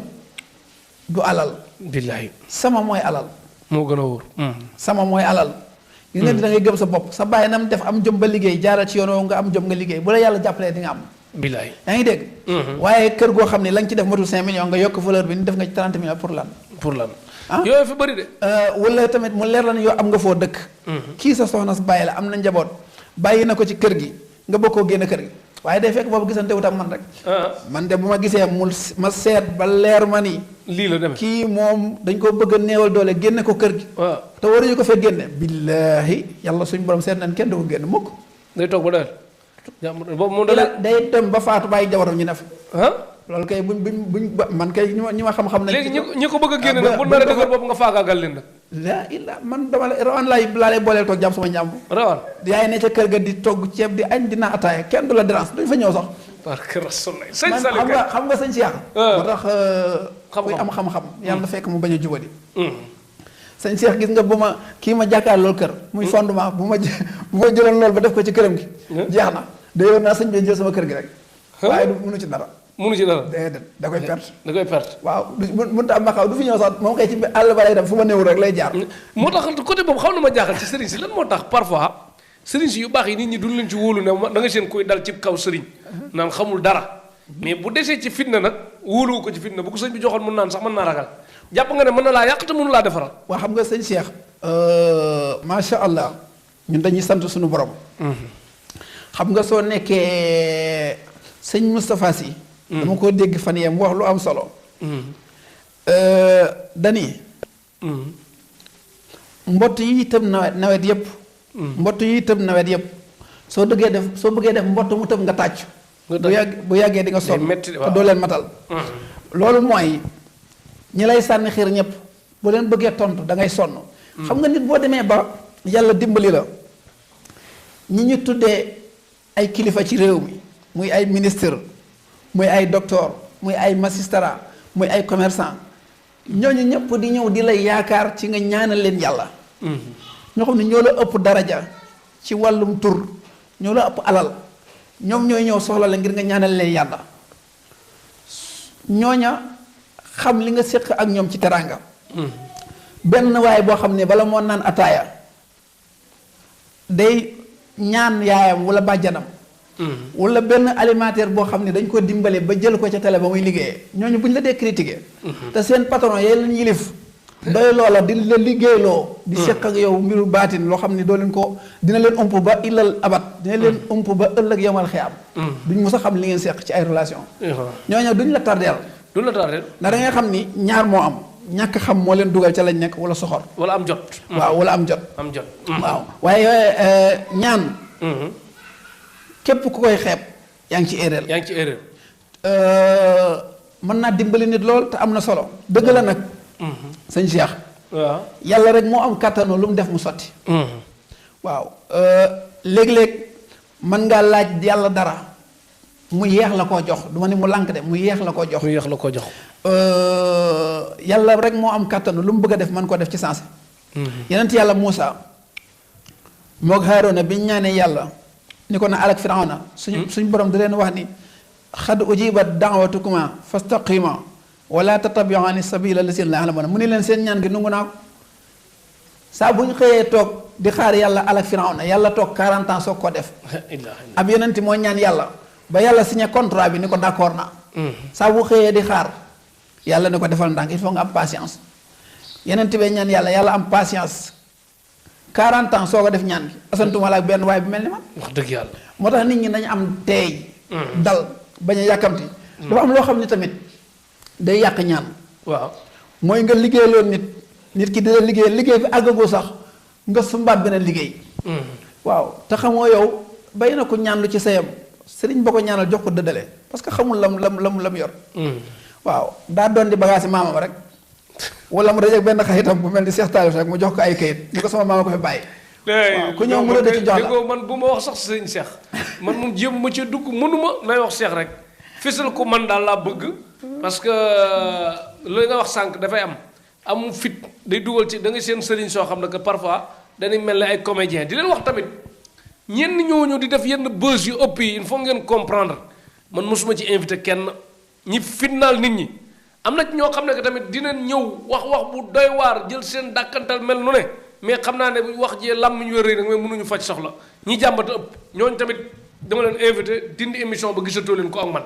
du alal. billahi sama mooy alal. moo gën a wóor. sama mooy alal. gis nga da ngay gëm sa bopp sa bàyyi nam def am jom ba liggéey jaaral ci yoon woowu nga am jom nga liggéey bu la yàlla jàppalee di nga am. billahi yaa ngi dégg. waaye kër goo xam ne la nga ci def matul 5 millions nga yokk valeur bi ni def nga ci 30 millions pour lan. pour lan. ah yooyu fi bëri de. wala tamit mu leer la ne yow am nga foo dëkk. kii sa soxna sa bàyyi la am na njaboot bàyyi na ko ci kër gi nga bokkoo génn kër gi waaye day fekk boobu gisante wut ak man rek. man de bu ma gisee ma seet ba leer ma ni. lii la demee kii moom dañ ko bëgg a néewal doole génne ko kër gi. waaw te waruñu ko fee génne. billaahi yàlla suñu borom seet nañ kenn du ko génne mukk. day toog ba doyal. boobu moom day dem ba faatu bàyyi jabaram ñu ne fa. ah loolu kay buñ man kay ñi ma xam-xam nañ. léegi ñi ko bëgg a génne nag bu nar a dëgër bopp nga faagaagal leen nag. laa ilaa man dama la rawaan laa lay booleel toog jàmm sama njàmb. rawaan yaay ne ca kër ga di togg ceeb di añ dina ataaya kenn du la dérange duñ fa ñëw sax. parce que rasulullah sëñ man Saliou xam nga sëñ Cheikh. moo tax kuy xam-xam am xam-xam yàlla na fekk mu bañ a jubadi. sëñ Cheikh gis nga bu ma kii ma jàkkaar loolu kër. muy fondement bu ma jëloon loolu ba def ko ci këram gi. jeex na day war naa sëñ bi jël sama kër gi rek. waaye du mënu ci dara. munu ci dara. déedéet da koy perte. da koy perte. waaw mënut a am maqaw du fi ñëw sax moom kay ci àll ba lay dem fu ma néewul rek lay jaar. moo tax côté boobu xam na ma jaaxal ci sëriñ si lan moo tax parfois sëriñ si yu baax yi nit ñi duñ leen ci wóolu ne da nga seen koy dal ci kaw sëriñ naan xamul dara mais bu desee ci fitna nag wóoluwu ko ci fitna bu ko sëñ bi joxoon mën naan sax mën naa ragal jàpp nga ne mën na laa yàq te mënu laa defaral. waa xam nga sëñ Cheikh. macha allah ñun dañuy sant suñu borom. xam nga soo nekkee sëñ Moustapha Sy. dama ko dégg fan yee mu wax lu am solo. dani mbott yi tëb nawet yëpp. mbott yi tëb nawet yëpp soo bëggee def mbott mu tëb nga tàcc. bu yàggee di nga sonn te doo leen matal. loolu mooy ñi lay sànni xiir ñëpp boo leen bëggee tontu da ngay sonn. xam nga nit boo demee ba yàlla dimbali la ñi ñu tuddee ay kilifa ci réew mi muy ay ministre muy ay docteur muy ay magistrat muy ay commerçant ñooñu ñëpp di ñëw di lay yaakaar ci nga ñaanal leen yàlla. ñoo xam ne ñoo la ëpp daraja ci wàllum tur ñoo la ëpp alal ñoom ñooy ñëw soxla la ngir nga ñaanal leen yàlla ñooña xam li nga séq ak ñoom ci teraanga. benn waaye boo xam ne bala moo naan ataaya day ñaan yaayam wala bàjjanam. wala benn alimentaire boo xam ne dañ ko dimbale ba jël ko ca télé ba muy liggéeyee ñooñu bu ñu la dee critiquer. te seen patron yee leen yilif doy loola di la liggéeyloo. di seq ak yow mbiru baatin loo xam ne doo leen ko dina leen ump ba illal abat dina leen ump ba ëllëg yomal xiyam. duñ mës a xam li ngeen seq ci ay relation ñooñu duñ la tardeel. duñ la tardeel. ndax da ngay xam ni ñaar moo am ñàkk xam moo leen dugal ca lañ nekk wala soxor. wala am jot. waaw wala am jot. am jot. waaw waaye ñaan. képp ku koy xeeb yaa ngi ci erreur. yaa ngi ci erreur. mën naa dimbali nit lool te am na solo dëgg la nag. sëñ Cheikh. waaw yàlla rek moo am kàttanu lu mu def mu sotti. waaw léeg-léeg mën ngaa laaj yàlla dara mu yeex la koo jox du ma ni mu lànk de mu yeex la koo jox. mu yeex la koo jox. yàlla rek moo am kàttanu lu mu bëgg a def mën koo def ci sensé. yeneen yàlla Muusa moog Haaruna bi ñu ñaanee yàlla. ni ko na alak firawna suñ borom da leen wax ni xad ujibat da'watukuma fastaqima wala tattabi'ani sabila lazina la ya'lamuna mu ni leen seen ñaan gi nungu naa ko saa bu ñu xëyee toog di xaar yàlla alak firawna yàlla toog 40 ans soog ko def ab yonenti moo ñaan yàlla ba yàlla signé contrat bi ni ko d'accord naa saa bu xëyee di xaar yàlla ni ko defal ndànk il faut nga am patience yonenti bee ñaan yàlla am patience 40 ans soo ko def ñaan gi asantuma la ak benn waaye bi mel ni man. wax dëgg yàlla. moo tax nit ñi nañu am teey. dal bañ a yàkkamti. dafa am loo xam ne tamit day yàq ñaan. waaw mooy nga liggéeyaloon nit ki dina liggéey bi àggagoo sax nga sumbaat beneen liggéey. waaw te xamoo yow bay na ko ñaan lu ci sayam sëriñ ba ko ñaanal jox ko dëddale parce que xamul lam yor. waaw daa doon di bagage maamam rek. wala mu dajeeg benn xaritam bu mel ni Cheikh Talif rek mu jox ko ay kayit ni ko sama maama ko fi bàyyi. waaw ku ñëw mu la ci jox la man bu ma wax sax sëñ Cheikh man moom jéem ma ci dugg mënuma may wax Cheikh rek fësal ko man daal laa bëgg. parce que loolu nga wax sànq dafay am fit day dugal ci da nga seen sëriñ soo xam ne que parfois dañuy mel ni ay comédien di leen wax tamit ñenn ñooñu di def yenn buzz yu ëpp yi il faut ngeen comprendre man mosuma ci invité kenn ñi fitnaal nit ñi. am na ci ñoo xam ne que tamit dinañ ñëw wax bu doy waar jël seen dàkkantal mel nu ne mais xam naa ne wax jee làmmiñ wér rek mais mënuñu faj soxla ñi jàmbata ëpp ñooñu tamit dama leen invité dindi émission ba gisatoo leen ko ak man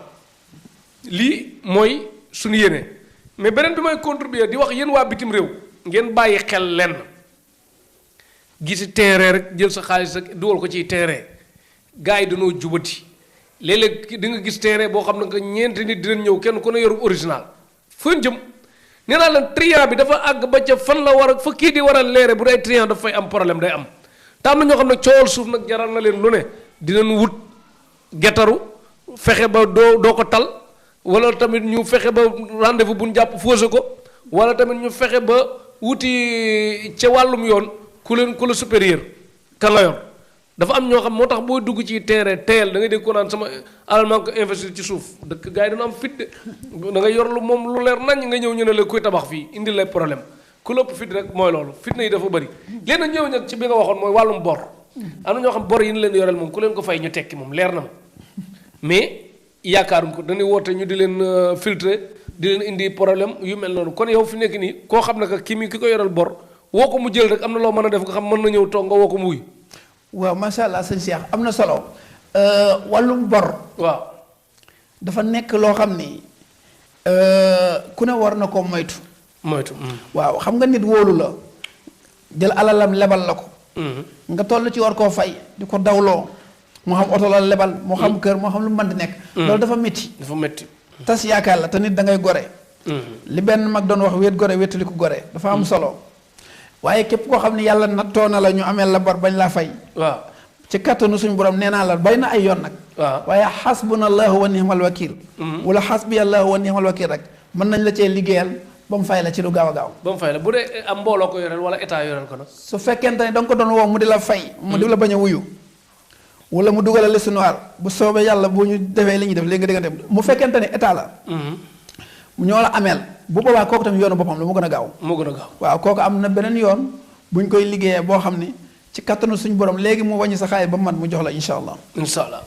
lii mooy suñu yéene mais beneen bi may contribuer di wax yéen waa bitim réew ngeen bàyyi xel lenn gisi terrain rek jël sa xaalis rek dugal ko ciy terrain gars yi dañoo jubati léeg-léeg di nga gis terrain boo xam ne que ñeenti nit dinañ ñëw kenn ku ne yorum original fu jëm nee naa leen triant bi dafa àgg ba ca fan la war a fa kii di war a leere bu day triant daf fay am problème day am te am na ñoo xam ne coowal suuf nag jaral na leen lu ne dinañ wut getaru fexe ba doo ko tal wala tamit ñu fexe ba rendez-vous bu ñu jàpp faussé ko wala tamit ñu fexe ba wuti ca wàllum yoon ku la supérieur kan la yor dafa am ñoo xam moo tax booy dugg ci terrain teel da ngay dégg ko naan sama alal maa ko investir ci suuf dëkk gars yi dana am fit de da ngay yor lu moom lu leer nañ nga ñëw ñu ne la kuy tabax fii indi lay problème ku lépp fit rek mooy loolu fitna yi dafa bëri léegi nag ñëw nag ci bi nga waxoon mooy wàllum bor am na ñoo xam bor yi ñu leen yoreel moom ku leen ko fay ñu tekki moom leer na ma mais yaakaaruñ ko dañuy woote ñu di leen filtrer di leen indi problème yu mel noonu kon yow fi nekk nii koo xam ne que ki ko yoreel bor woo ko mu jël rek am na loo mën a def nga xam mën na ñëw toog nga woo ko mu wuy waaw macha allah sëñ Cheikh am na solo wàllum bor. waaw dafa nekk loo xam ni ku ne war na ko moytu. waaw xam nga nit wóolu la jël alalam lebal la ko. nga toll ci war koo fay di ko dawloo moo xam oto la lebal moo xam kër moo xam lu mën di nekk. loolu dafa métti. dafa métti. tas yaakaar la te nit da ngay gore. li benn mag doon wax wéet gore wéetali ko gore dafa am solo. waaye képp koo xam ne yàlla nattoo na la ñu amee la bor bañ laa fay. waaw ci kattanu suñu borom nee naa la bay na ay yoon nag. waaw waaye xasbunallahu wa ni'mal wakiil. wala xasbiyallahu wa ni'mal wakiil rek mën nañ la cee liggéeyal ba mu fay la ci lu gaaw a gaaw. ba mu fay la bu dee am mbooloo ko yoreel wala état yoreel ko nag. su fekkente ne da nga ko doon woo mu di la fay. mu di la bañ a wuyu. wala mu dugalal liste noire bu soobee yàlla bu ñu defee li ñuy def léegi nga dégg mu fekkente ne état la. ñoo la ameel bu boobaa kooku tamit yoonu boppam la mu gën a gaaw. moo gën a gaaw waaw kooku am na beneen yoon buñ koy liggéeyee boo xam ni ci kattanu suñu borom léegi mu wàññi sa xaalis ba mat mu jox la incha allah. incha allah.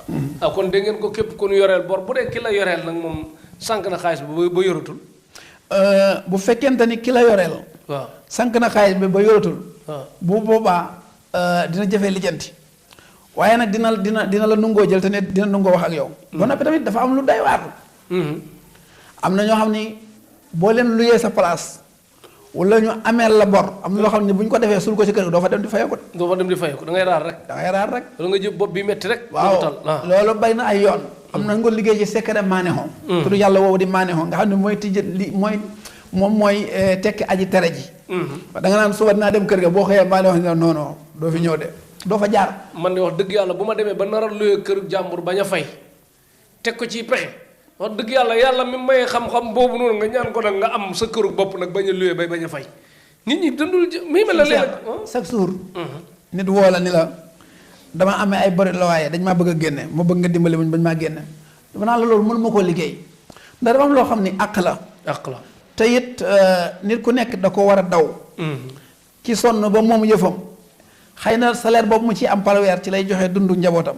kon dégg ngeen ko képp ku ñu yoreel bor bu dee ki la yoreel nag moom sànq na xaalis bi ba yoratul. bu fekkente ni ki la yoreel. waaw sànq na xaalis bi ba yoratul. waaw bu boobaa dina jafee lijjanti waaye nag dina la nungoo jël te ne dina nungoo wax ak yow. ba noppi tamit dafa am lu doy waar. am na ñoo xam ni boo leen luyee sa place wala ñu ameel la bor am na loo xam ne bu ñu ko defee sul ko ci kër doo fa dem di fayeeku. doo fa dem di fayeeku da ngay raar rek. da ngay raar rek. wala nga jël bopp bi metti rek. waaw loolu bay na ay yoon. am na nga liggéey ci secret maaneexoo. tudd yàlla woowu di maaneexoo nga xam ne mooy tijji li mooy tekki aji tere ji. da nga naan suba dinaa dem kër ga boo xëyee maaneexoo non non doo fi ñëw de doo fa jaar. man de wax dëgg yàlla bu ma demee ba nar a luyee kër jàmbur bañ a fay teg ko ci pexe. wax dëgg yàlla mi mayee xam-xam boobu noonu nga ñaan ko nag nga am sa këru bopp nag bañ a luye bay bañ a fay nit ñi dundul mi mel la léegi chaque jour nit woo la ni la dama amee ay bari la waaye dañ maa bëgg a génne ma bëgg nga dimbali muñ bañ maa génne dama naa la loolu mënu ma koo liggéey ndax dafa am loo xam ni àq la te it nit ku nekk da ko war a daw ci sonn ba moom yëfam xëy na salaire boobu mu ci am par weer ci lay joxe dundu njabootam.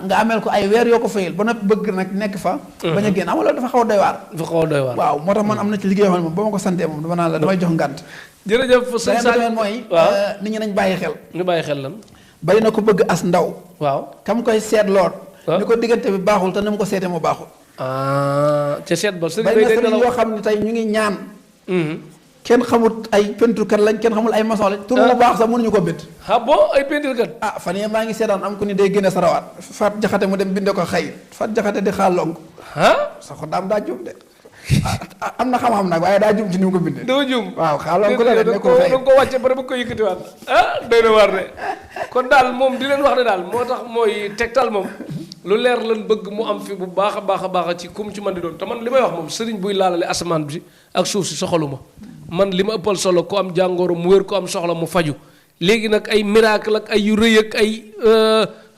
nga ameel ko ay weer yoo ko fayal ba noppi bëgg nag nekk fa. bañ a génn am loolu dafa xaw a doy waar. dafa xaw a doy waar waaw moo tax man am na ci liggéey yoo xam ne moom ba ma ko santee moom dama naan la damay jox ngànt. jërëjëf sëñ Saliou mooy. nit ñi nañ bàyyi xel. ñu bàyyi xel lan. bari na ko bëgg as ndaw. waaw kam koy seet lool. ni ko diggante bi baaxul te ni mu ko seetee mu baaxul. ca seet ba sëriñ bari na sëriñ yoo xam ne tey ñu ngi ñaan. kenn xamut ay peinturekat lañ kenn xamul ay maçon lañ. tur bu baax sax mënuñu ko bind. bon ay peinturekat. fan yii maa ngi seetaan am ku ni day génne sarawaat. Fat Jaxate mu dem binde ko xëy Fat Jaxate di xaal lonk. sax ko daam daa jum de. am na xam-xam nag waaye daa jum ci ni mu ko bindee. doo jum waaw xaaloon ko la nekkul xëy da nga ko wàcce ba ko yëkkatiwaat doy na waar de kon daal moom di leen wax ne daal moo tax mooy Tektal moom lu leer lan bëgg mu am fi bu baax a baax ci kum ci man di doon te man li may wax moom sëriñ buy laalale asamaan bi ak suuf si soxaluma man li ma ëppal solo ku am jàngoro mu wér ku am soxla mu faju léegi nag ay miracle ak ay yu rëy ak ay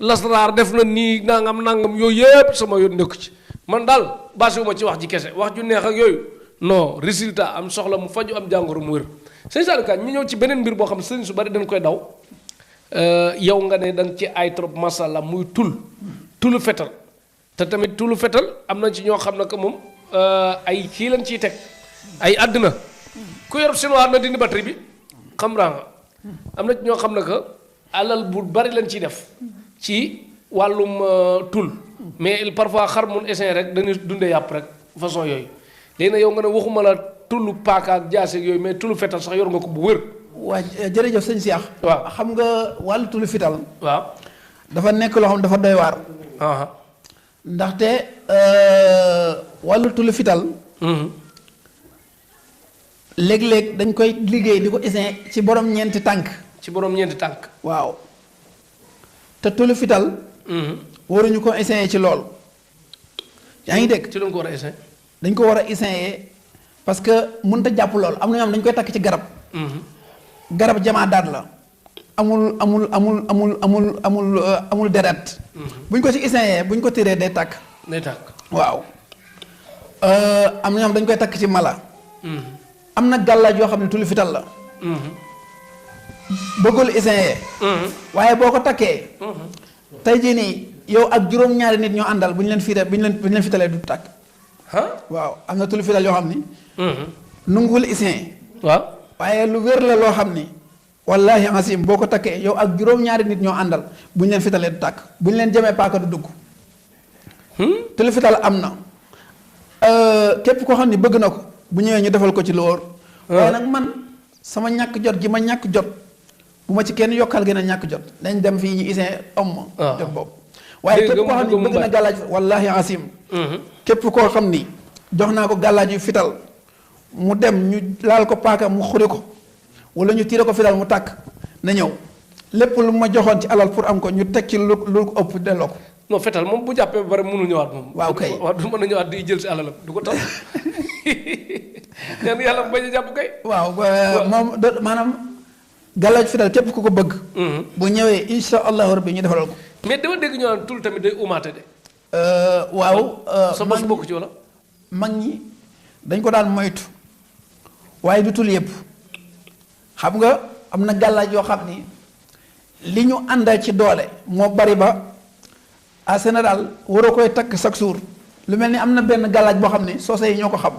lasraar def na nii nangam yooyu yëpp sama yoon nekku ci man daal basiwuma ci wax ji kese wax ju neex ak yooyu non résultat am soxla mu faju am jàngoro mu wér sëñ Saliou Ka ñu ñëw ci beneen mbir boo xam ne sëriñ su bari dañ koy daw yow nga ne danga ci ay trop masala muy tulu fetal te tamit tulu fetal am na ci ñoo xam ne que moom ay kii lañ ciy teg ay àddina ku yor chinois na dindi batterie bi xam nga am na ñoo xam ne que alal bu bari lañ ciy def ci wàllum tul mais parfois xar mun essayer rek dañuy dundee yàpp rek façon yooyu léegi nag yow nga ne waxuma la tullu paaka ak jaaseeg yooyu mais tullu fetal sax yor nga ko bu wër. waa jërëjëf sëñ Cheikh. waaw xam nga wàllu tullu fital. waaw dafa nekk loo xam dafa doy waar. ndaxte wàllu tullu fital. léeg-léeg dañ koy liggéey di ko essayer ci borom ñeenti tànk. ci borom ñeenti tànk. waaw te tullu fital. waruñu ko essayer ci loolu. yaa ngi dégg. ci lañ ko war a essayer. dañ ko war a essayer parce que mënut a jàpp loolu am na ñoo xam dañ koy takk ci garab. garab jamaa daat la. amul deret. buñ ko ci essayer buñ ko tiree day tàkk. day tàkk. waaw am na ñoo xam dañ koy takk ci mala. am na gàllaaj yoo xam ne tullu fital la. bëggul essayer. waaye boo ko takkee. tey jii nii yow ak juróom-ñaari nit ñoo àndal bu ñu leen fitalee du tàkk. waaw am na tullu fital yoo xam ni. nanguwul essayer. waaw waaye lu wér la loo xam ni. wallaahi asim boo ko takkee yow ak juróom-ñaari nit ñoo àndal bu ñu leen fitalee du tàkk bu ñu leen jëmee paaka du dugg. tullu fital am na. képp koo xam ni bëgg na ko bu ñëwee ñu defal ko ci lu wóor. waaye nag man sama ñàkk jot gi ma ñàkk jot bu ma ci kenn yokkal gën a ñàkk jot dañ dem fii ñu essayer am ma. def boobu waaye képp koo xam ni bëgg na gàllaaj wallaahi asim képp koo xam ni jox naa ko gàllaaj yu fital mu dem ñu laal ko paaka mu xuri ko wala ñu tiire ko fital mu tàkk na ñëw lépp lu ma joxoon ci alal pour am ko ñu teg ci lu ko ëpp delloo ko. non fetal moom bu jàppee ba pare mënul ñëwaat moom. waaw kay waaw du mën a ñëwaat di jël si alalam du ko tax ñaan yàlla bañ a jàpp kay. waaw moom maanaam gàllaaj fital képp ku ko bëgg. bu ñëwee insha allahu rabbi ñu defalal ko. mais dama dégg ñu naan tul tamit day umaate de. waaw. sa bos bokk ci wala. mag ñi dañ ko daan moytu waaye du tul yëpp xam nga am na gàllaaj yoo xam ni li ñu àndal ci doole moo bari ba en général waroo koy takk chaque jour lu mel ni am na benn gàllaaj boo xam ni soose yi ñoo ko xam.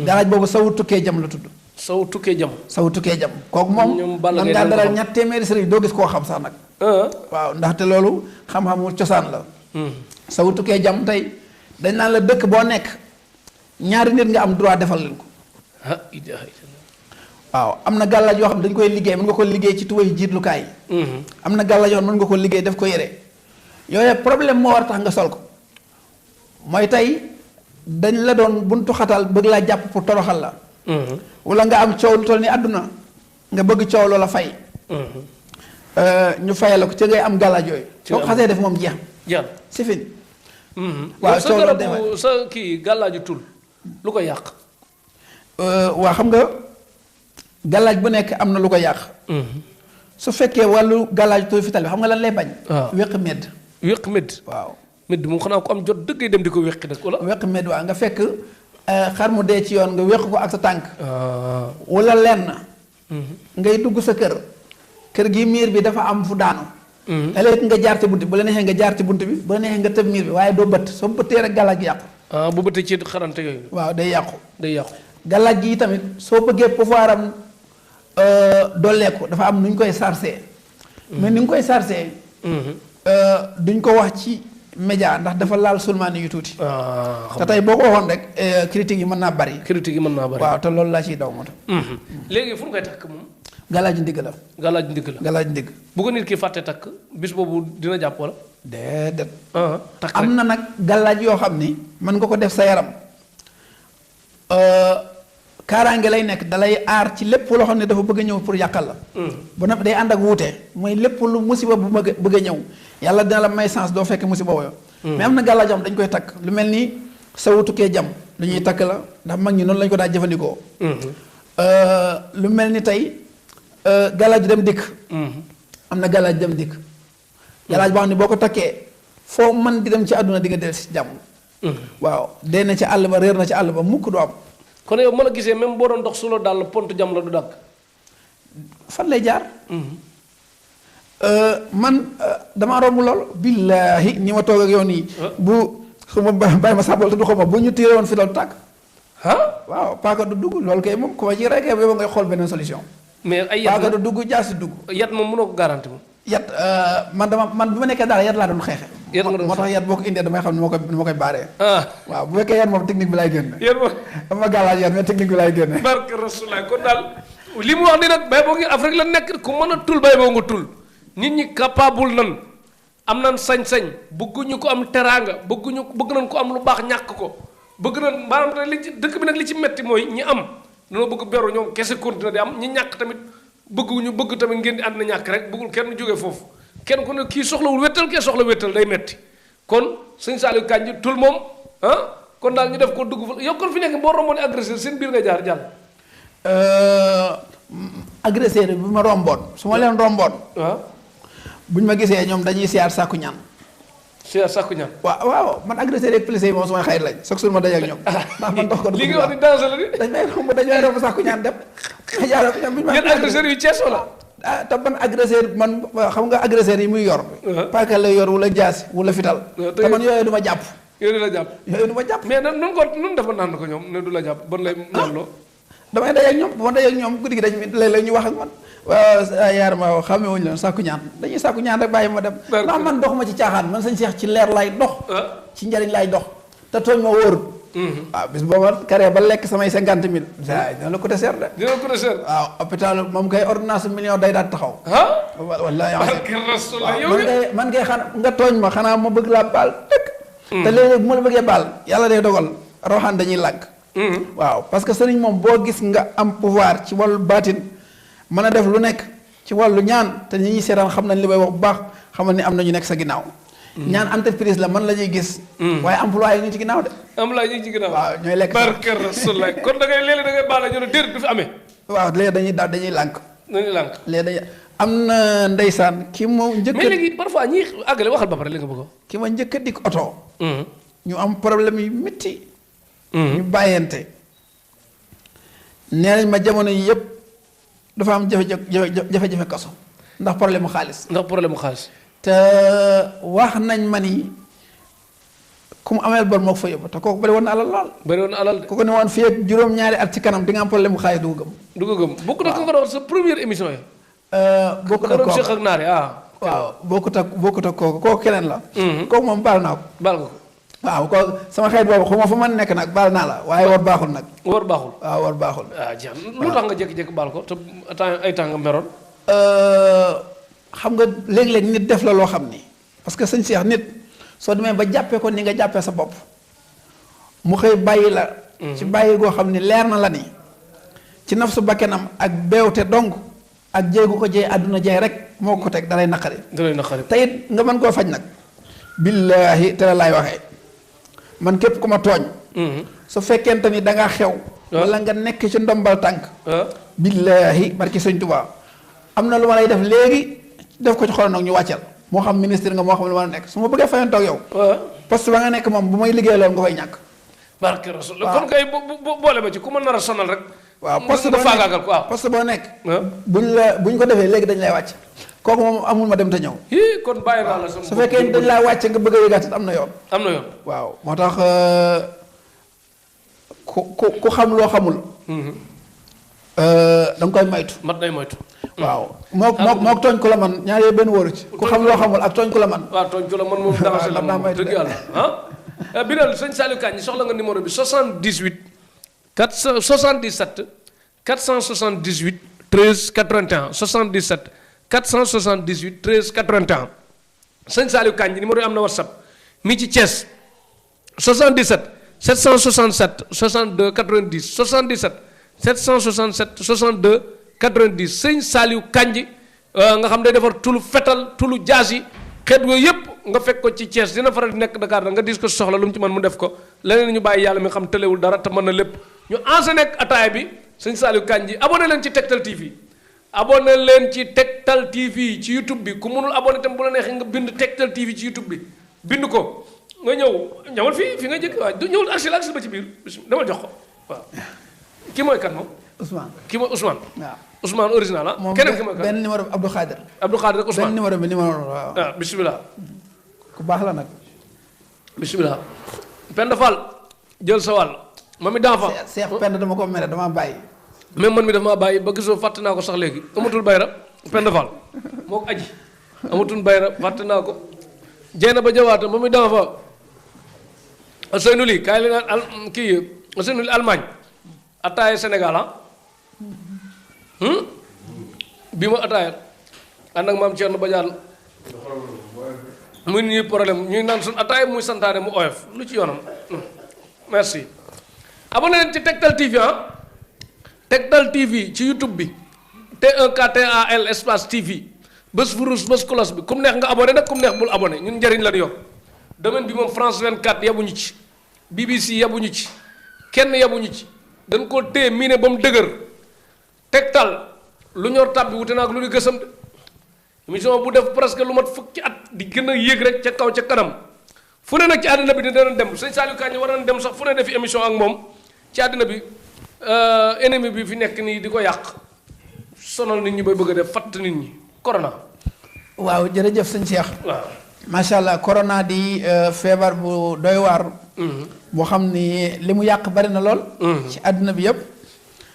gàllaaj boobu sawu tukkee jam la tudd. sawu tukkee jam. sawu tukkee jam kooku moom. man ngaa dalal ñett téeméeri sëriñ doo gis koo xam sax nag. waaw ndaxte loolu xam-xamu cosaan la. sawu tukkee jam tey dañ naan la dëkk boo nekk ñaari nit nga am droit defal leen ko. waaw am na gàllaaj yoo xam ne dañ koy liggéey mën nga ko liggéey ci tuway jiitlukaay. am na gàllaaj yoo xam ne mën nga ko liggéey def ko yére yooyu problème moo war a tax nga sol ko mooy tey dañ la doon buntu xatal bëgg laa jàpp pour toroxal la. wala nga am coow lu toll ni àdduna nga bëgg coow loola fay. ñu fayal la ko ci ngay am gàllaaj yooyu. soo ko xasee def moom jeex. jeex c'est fini. waaw sa garabu sa kii gàllaaju tul lu ko yàq. waa xam nga gàllaaj bu nekk am na lu ko yàq. su fekkee wàllu gàllaaju tul fital bi xam nga lan lay bañ. waaw wéq medd. wéq medd. waaw medd moom xanaa ko am jot dëggee dem di ko wéqi nag wala. wéq medd waaw nga fekk xar mu dee ci yoon nga wéq ko ak sa tànk. wala lenn. ngay dugg sa kër. kër gi miir bi dafa am fu daanu. léeg nga jaar ci bunt bi bu la neexee nga jaar ci bunt bi bu la neexee nga tëb miir bi waaye doo bëtt soo bëttee rek gàllaaj gi yàqu. bu bëttee ci xarante yooyu. waaw day yàqu. day yàqu. gàllaaj gi tamit soo bëggee pouvoir am dolleeku dafa am nu ñu koy sarcee. mais ni ñu koy sarcee. duñ ko wax ci média ndax dafa laal sulmaani yu tuuti. te tey boo ko waxoon rek critique yi mën naa bari. critique yi mën naa bari. waaw te loolu laa ciy daw moo tax. léegi fu ñu koy takk moom. gàllaaj ndigg la. gàllaaj ndigg la. gàllaaj ndigg. bu ko nit ki fàtte takk bis boobu dina jàpp wala. déedéet. takk am na nag gàllaaj yoo xam ni mën nga ko def sa yaram kaaraange lay nekk dalay aar ci lépp loo xam ne dafa bëgg a ñëw pour yàqal la. bu nag day ànd ak wuute mooy lépp lu musiba bu bëgg a ñëw yàlla dina la may chance doo fekk musiba wooyo mais am na gàllaaj yoo xam dañ koy takk lu mel ni sawu tukkee jam lu ñuy takk la ndax mag ñi noonu lañu ko daa jëfandikoo. lu mel ni tey gàllaaj dem dikk. am na gàllaaj dem dikk. gàllaaj boo xam ne boo ko takkee foo mën di dem ci àdduna di nga del si jàmm. waaw dee na ci àll ba réer na ci àll ba mukk du am. kon yow mën a gisee même boo doon dox su la daal pont jam la du dàkk. fan lay jaar. man damaa romb lool. billaahi ni ma toog ak yow nii. bu xaw ma bàyyi ma sàbbal te du xaw ma bu ñu tiiree woon fi doon tàkk. waaw paaka du dugg loolu kay moom ku ma ci rek yow ngay xool beneen solution. mais ay yat paaka du dugg jaasi dugg. yat moom mënoo ko garanti moom. yat man bi ma nekkee daal yat laa doon xeexe. yat nga doon moo tax yat boo ko indee damay xam ne moo koy baaree. waaw bu fekkee yat moom technique bi laay génne. yat moom dama gàllaaj yat mais technique bi laay génne. barke Rasulullah kon daal li mu wax ni nag bay boo ngi Afrique la nekk ku mën a tul bay boo nga tul nit ñi capable nan am nan sañ-sañ bëgguñu ko am teraanga bëgg nañ ko am lu baax ñàkk ko bëgg nañ maanaam li ci dëkk bi nag li ci metti mooy ñi am dañoo bëgg beru ñoom kese continuer di am ñi ñàkk tamit bëgg tamit ngeen di ànd na ñàkk rek bëggul kenn jógee foofu kenn ku ne kii soxlawul wéttal kee soxla wéttal day metti kon sëñ Saliou Kandji tul moom kon daal ñu def ko dugg fa yow kon fi nekk boo romboon agresseur seen biir nga jaar jàll agresseur bi ma romboon su ma leen romboon buñ ma gisee ñoom dañuy siyaar sàkku ñaan siyaar sàkku ñaan waaw man agresseur yeeg policier yi moom sumay xayit lañ chaque jour ma daje ak ñoom ndax man dox ko li nga wax ni danger la di dañ may romb sàkku ñaan dem yéen agresseur yu Cees wala te man agresseur man xam nga agresseur yi muy yor paaka la yor wala jaasi wala fital te man yooyu du ma jàpp yooyu du la jàpp mais nan nun ko nun dafa naan ko ñoom ne du la jàpp ban lay ñaanloo damay daje ak ñoom bu ma daje ak ñoom guddi gi dañ léeg-léeg ñu wax ak man waaw yaar ma xamee wuñu leen sàkku ñaan dañuy sàkku ñaan rek bàyyi ma dem ndax man doxuma ci caaxaan man sañ seex ci leer laay dox ci njariñ laay dox te tooñ ma wóorut waaw bis booba carré ba lekk samay 50 000 dina la ko deseer de dina la ko deseer waaw hôpital moom kay ordonnance million day daal taxaw wallaahi man kay xanaa nga tooñ ma xanaa ma bëgg laa baal dëkk te léeg-léeg bu ma la bëggee baal yàlla day dogal roxaan dañuy lànk waaw parce que sëriñ moom boo gis nga am pouvoir ci wàllu baatin mën a def lu nekk ci wàllu ñaan te ñi ñuy seetaan xam nañ li may wax bu baax xamal ni am na ñu nekk sa ginnaaw. ñaan entreprise la man la ñuy gis. waaye employé ñu ci ginnaaw de. employé ñu ci ginnaaw waaw ñooy lekk barke Rasulullah kon da ngay léeg-léeg da ngay baal ñu ne déet du fi amee. waaw léegi dañuy lànk. dañuy lànk léegi dañuy am na ndeysaan ki ma njëkk mais léegi parfois ñi àggale waxal ba pare li nga bëgg ki ma njëkk a dikk oto. ñu am problème yu métti. ñu bàyyante. nee nañ ma jamono yi yëpp dafa am jafe-jafe kaso ndax problème mu xaalis. te wax nañ ma ni ku mu ameel bor moo ko fa yóbbu te kooku bëri woon na alal lool. bëri woon na alal de. ku ko ne woon fii ak juróom-ñaari at ci kanam di nga am problème mu xaalis du ko gëm. du ko gëm bokk na ko nga doon sa première émission yi. bokkut ak kooku ak naar yi waaw bokkut ak kooku keneen la. kooku moom baal naa ko. baal nga ko. waaw ko sama xeet boobu xuma fu man nekk nag baal naa la waaye war baaxul nag. war baaxul waaw war baaxul. jeex lu tax nga jékki-jékki baal ko te ay temps nga meroon. xam nga léeg-léeg nit def la loo xam ni parce que sëñ Cheikh nit soo demee ba jàppee ko ni nga jàppee sa bopp mu xëy bàyyi la. ci bàyyi goo xam ni leer na la ni ci nafsu bakkenam ak beewte dong ak jéegu ko jëy àdduna jëy rek moo ko teg dalay naqari. te it nga mën koo faj nag. billaahi te la laay waxee. man képp ku ma tooñ. su fekkente ni da nga xew. wala nga nekk ci ndombal tànk. billaahi barki sëñ Tuubaa am na lu ma lay def léegi def ko ci xol nag ñu wàccal moo xam ministre nga moo xam lu ma nekk su ma bëggee fayantoog yow. poste ba nga nekk moom bu may liggéey loolu nga koy ñàkk. barke Rasul kon kay boole ma ci ku ma nar a sonal rek. waaw poste boo nekk poste boo nekk. buñ ko defee léegi dañ lay wàcc. kooku moom amul ma dem te ñëw. kon bàyyi naa la sama su fekkee dañ laa wàcce nga bëgg a yëgaat am na yoon. am na yoon waaw moo tax ku xam loo xamul. da nga koy moytu. mat day moytu. waaw mook tooñ ku la man ñaar yooyu benn wóoru ci. ku xam loo xamul ak tooñ ku la man. waaw tooñ ku la man moom dara si la moom dëgg yàlla Biral sëñ Saliou Kandji soxla nga numéro bi 77 477 478 13 81 77 478 13 81 sëñ Saliou Kandji numéro yi am na WhatsApp mi ci Thiès 77 767 62 90 77 767 62 90 sëñ Saliou Kandji nga xam day defar tulu fetal tulu jaasi xeet yooyu yëpp nga fekk ko ci Thiès dina faral di nekk Dakar da nga dis ko soxla lu mu ci mën mu def ko leneen ñu bàyyi yàlla mi xam tëlewul dara te mën na lépp ñu enseigné ak ataaya bi sëñ Saliou Kandji abonné leen ci Tektal TV abonné leen ci Tektal TV ci YouTube bi ku mënul abonné tam bu la neexee nga bind Tektal TV ci YouTube bi bind ko nga ñëwal fii nga jëkk waaw du ñëwul agsi ba ci biir demal jox ko waaw kii mooy kan moom Ousmane kii mooy Ousmane waaw Ousmane original ah. keneen ki mooy benn numéro bi Abdou Khadir. Abdou Khadir rek Ousmane benn numéro bi waaw. bisimilah. ku baax la nag. bisimilah. Penda Fall jël sa wàll Mami d'enfant Seex Penda dama ko mere dama bàyyi. même man mi dafa maa bàyyi ba gisoo fàtte naa ko sax léegi amatul bayra Penda Fall moo ko aji amatul bayra fàtte naa ko jeena ba jawaata Mami d'enfant Ousseynou Ly kaay leen al kii Ousseynou Ly Allemagne attaaye Sénégal bi ma attaaye ànd ak maam Thierno Badiane muy ñuy problème ñuy naan suñ attaaye muy santaane mu oyof lu ci yoonam merci abonné leen ci Tektal TV Tektal TV ci YouTube bi TEKTAL espace TV bés furus bés cloche bi kum neex nga abonné nag kum neex bul abonné ñun njëriñ la ñu yor domaine bi moom France 24 yabuñu ci BBC yabuñu ci kenn yabuñu ci dañ koo téye miine ba mu dëgër Tektal lu ñor tab bi wute naa ak lu ñu gësam de émission bu def presque lu mat fukki at di gën a yéeg rek ca kaw ca kanam fu ne nag ci àddina bi dina dem sëñ Saliou Kandji war nañ dem sax fu ne defi émission ak moom ci àddina bi ennemi bi fi nekk nii di ko yàq sonal nit ñi bay bëgg a def fatt nit ñi corona. waaw jërëjëf sëñ Cheikh. waaw macha allah corona di feebar bu doy waar. boo xam ni li mu yàq bari na lool. ci àddina bi yëpp.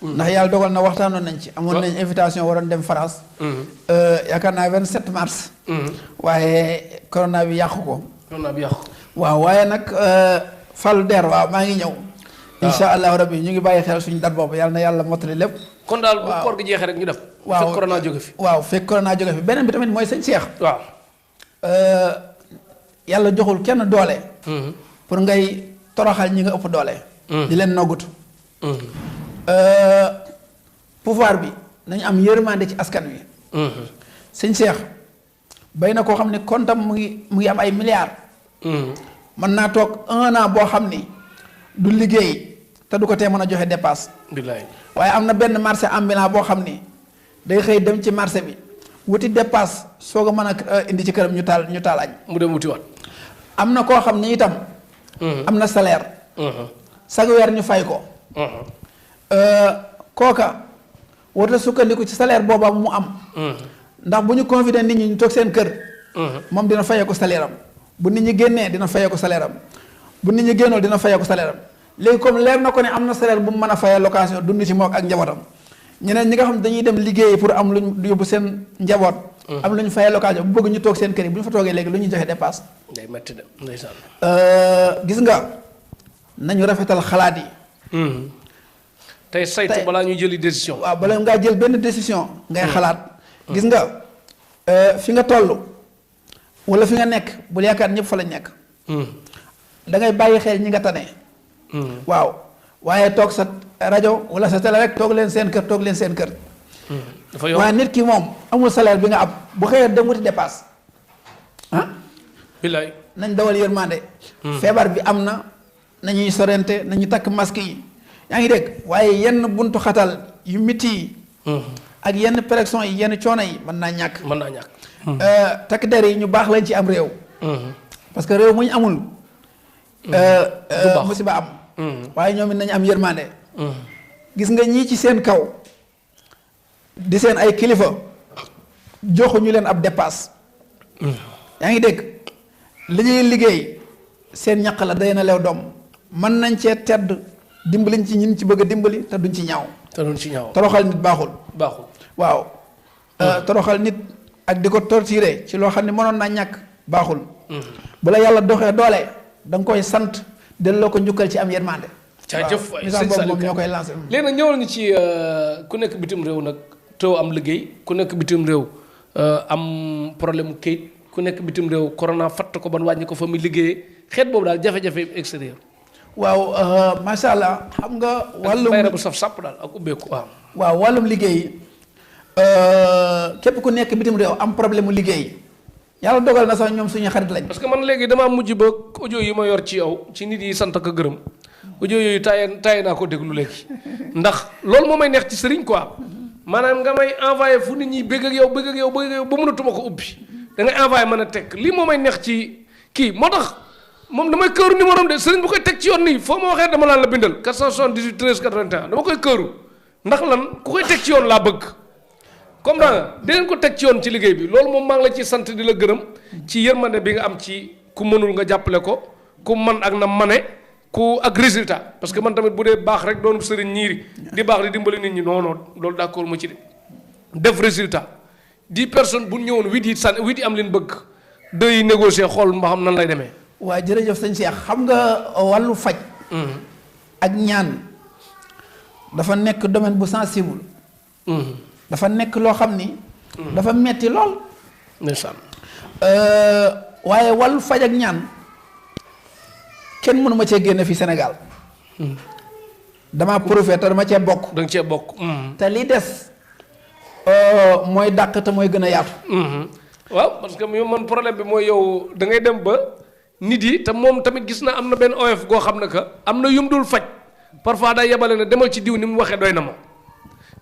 ndax yàlla dogal na waxtaanoon nañ ci. amoon nañ invitation waroon dem France. yaakaar naa 27 mars. waaye corona bi yàqu ko. corona bi yàqu. waaw waaye nag Fallou Der waaw maa ngi ñëw. incha allahu rabbi ñu ngi bàyyi xel suñu dat boobu yàlla na yàlla mottali lépp. kon daal bu koor gi jeexee rek ñu def. waaw fekk corona jóge fi. waaw fekk corona jóge fi beneen bi tamit mooy sëñ Cheikh. waaw. yàlla joxul kenn doole. pour ngay toroxal ñi nga ëpp doole. di leen noggutu. pouvoir bi nañu am yërmande ci askan wi. sëñ Cheikh bay na koo xam ne kontam mu ngi am ay milliards. mën naa toog 1 an boo xam ni du liggéey te du ko tee mën a joxe dépasse. billaay waaye am na benn marché ambulant boo xam ni day xëy dem ci marché bi wuti dépasse soog a mën a indi ci këram ñu taal añ. mu dem wuti waat. am na koo xam ni itam. am na salaire. chaque weer ñu fay ko. kooka warut a sukkandiku ci salaire booba mu am. ndax bu ñu confiné nit ñi ñu toog seen kër. moom dina fayee ko salaire am bu nit ñi génnee dina fayee ko salaire am bu nit ñi génnoo dina fayee ko salaire am léegi comme leer na ko ne am na salaire bu mu mën a fayee location dund ci moom ak njabootam ñeneen ñi nga xam ne dañuy dem liggéeyi pour am luñ yóbbu seen njaboot. am lu ñu fayee location bu bëgg ñu toog seen kër yi bu ñu fa toogee léegi lu ñuy joxe dépasse. day métti de ndeysaan. gis nga nañu rafetal xalaat yi. tey saytu balaa ñuy jëli décision. waaw bala ngaa jël benn décision. ngay xalaat. gis nga fi nga toll wala fi nga nekk bul yaakaar ñëpp fa la nekk. da ngay bàyyi xel ñi nga tane. waaw waaye toog sa rajo wala sa télé rek toog leen seen kër toog leen seen kër. dafa yomb waaye nit ki moom amul salaire bi nga am bu xëyee dem wuti dépasse ah. billaay nañ dawal yërmande. feebar bi am na nañuy sorente nañu takk masque yi. yaa ngi dégg waaye yenn buntu xatal yu miti yi. ak yenn pression yi yenn coono yi mën naa ñàkk. mën naa ñàkk. takk der yi ñu baax lañ ci am réew. parce que réew mu ñu amul. musiba am. waaye ñoom it nañu am yërmande. gis nga ñii ci seen kaw di seen ay kilifa joxuñu leen ab dépasse. yaa ngi dégg li ñuy liggéey seen ñaq la day na leew doom mën nañ cee tedd dimbaliñ ci ñin ci bëgg a dimbali te duñ ci ñaaw. te duñ ci ñaaw toroxal nit baaxul. baaxul waaw. toroxal nit ak di ko torturer ci loo xam ne mënoon naa ñàkk baaxul. bu la yàlla doxee doole da nga koy sant delloo ko njukkal ci am yërmande. jaajëf waaw message boobu moom ñoo koy lancé. léegi nag ñëwal ñu ci ku nekk bitim réew nag teew am liggéey ku nekk bitim réew am problème mu kayit ku nekk bitim réew corona fatt ko ban wàññi ko fa muy liggéeyee xeet boobu daal jafe-jafe extérieur. waaw macha allah xam nga. wàllum bayra bu saf sàpp daal ak ubbeeku waaw. waaw wàllum liggéey képp ku nekk bitim réew am problème mu liggéey yàlla dogal na sax ñoom suñu xarit lañ. parce que man léegi damaa mujj ba audio yi ma yor ci yow ci nit yi sant ak gërëm audio yooyu taay naa ko déglu léegi ndax loolu moo may neex ci sëriñ quoi maanaam nga may envoyé fu nit ñi bëgg ak yow ba mënatuma ko ubbi da ngay envoyé mën a teg lii moo may neex ci kii moo tax moom damay këru numéro de sëriñ bu koy teg ci yoon nii foo ma waxee dama laan la bindal 478 13 81 dama koy këru ndax lan ku koy teg ci yoon laa bëgg comme da nga dinañ ko teg ci yoon ci liggéey bi loolu moom maa ngi la ci sant di la gërëm ci yërmande bi nga am ci ku mënul nga jàppale ko ku man ak na mane ku ak résultat parce que man tamit bu dee baax rek doon sëriñ ñiiri di baax di dimbali nit ñi non non loolu d'accord ma ci de def résultat 10 personnes bu ñëwoon 8 yi am leen bëgg 2 yi négocier xool mba xam nan lay demee. waaw jërëjëf sëñ Cheikh xam nga wàllu faj. ak ñaan dafa nekk domaine bu sensible. dafa nekk loo xam ni. dafa metti lool. ndeysaan. waaye wàllu faj ak ñaan kenn mënu ma cee génne fi Sénégal. dama profité te dama cee bokk. da nga cee bokk. te li des mooy dàq te mooy gën a yaatu. waaw parce que man problème bi mooy yow da ngay dem ba nit yi te moom tamit gis na am na benn oyof goo xam ne que am na yum dul faj parfois day yebale ne demal ci diw ni mu waxee doy na ma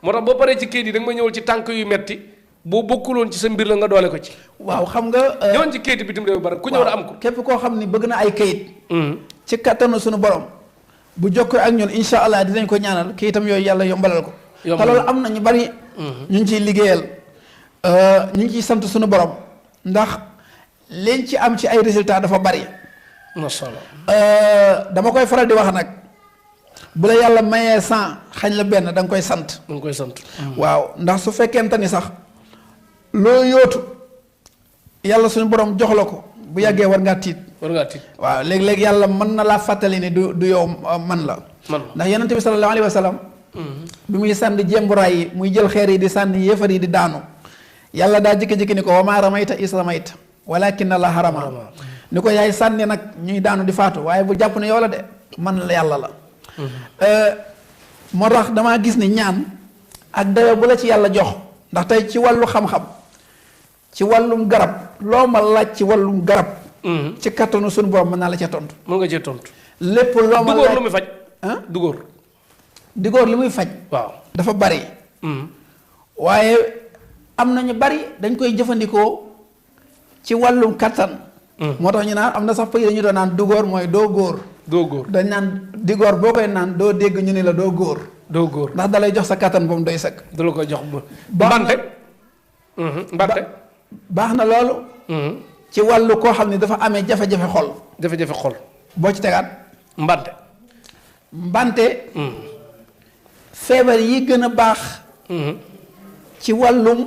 moo tax boo paree ci kayit yi da nga ma ñëwal ci tànk yu metti boo bokkuloon ci sa mbir la nga doole ko ci. waaw xam nga. ñëwoon ci kayit bitim réew bari ku ñëw a am ko. képp koo xam ni bëgg na ay kayit. ci kattanu suñu borom. bu jokkoo ak ñun incha allah dinañ ko ñaanal kayitam yooyu yàlla yombalal ko. te loolu am na ñu bari. ñu ngi ciy liggéeyal. ñu ngi ciy sant suñu borom. ndax leen ci am ci ay résultats dafa bari. macha allah. dama koy faral di wax nag. bu la yàlla mayee 100 xañ la benn da nga koy sant. da nga koy sant. waaw ndax su fekkente ni sax loo yóotu yàlla suñu borom jox la ko bu yàggee war ngaa tiit. war ngaa tiit. waaw léeg-léeg yàlla mën na laa fàttali ni du yow man la. ndax yonent bi sallallahu alayhi wa sallam. bi muy sànni jemburaay yi muy jël xeer yi di sànni yéefar yi di daanu. yàlla daa jékki-jékki ni ko wa maa ramayta is ramayta walakin Allaha rama ni ko yaay sànni nag ñuy daanu di faatu waaye bu jàpp ne yow la de man la yàlla la. moo tax damaa gis ni ñaan ak dayo bu la ci yàlla jox ndax tey ci wàllu xam-xam ci wàllum garab loo ma laaj ci wàllum garab. ci kattanu suñu borom mën naa la ca tontu. mën nga cee tontu. lépp loo ma laaj dugóor lu muy faj. dugóor. dugóor li muy faj. waaw dafa bari. waaye am na ñu bari dañ koy jëfandikoo ci wàllum kattan. moo tax ñu naan am na sax pays dañu doon naan dugóor mooy doo góor. doo góor dañ naan digóor boo koy naan doo dégg ñu ni la doo góor. doo góor ndax dalay jox sa kattan ba mu doy sëkk. da la koy jox baax na mbante. mbante. baax na loolu. ci wàllu koo xam ne dafa amee jafe-jafe xol. jafe-jafe xol. boo ci tegaat. mbante. mbante. feebar yi gën a baax. ci wàllum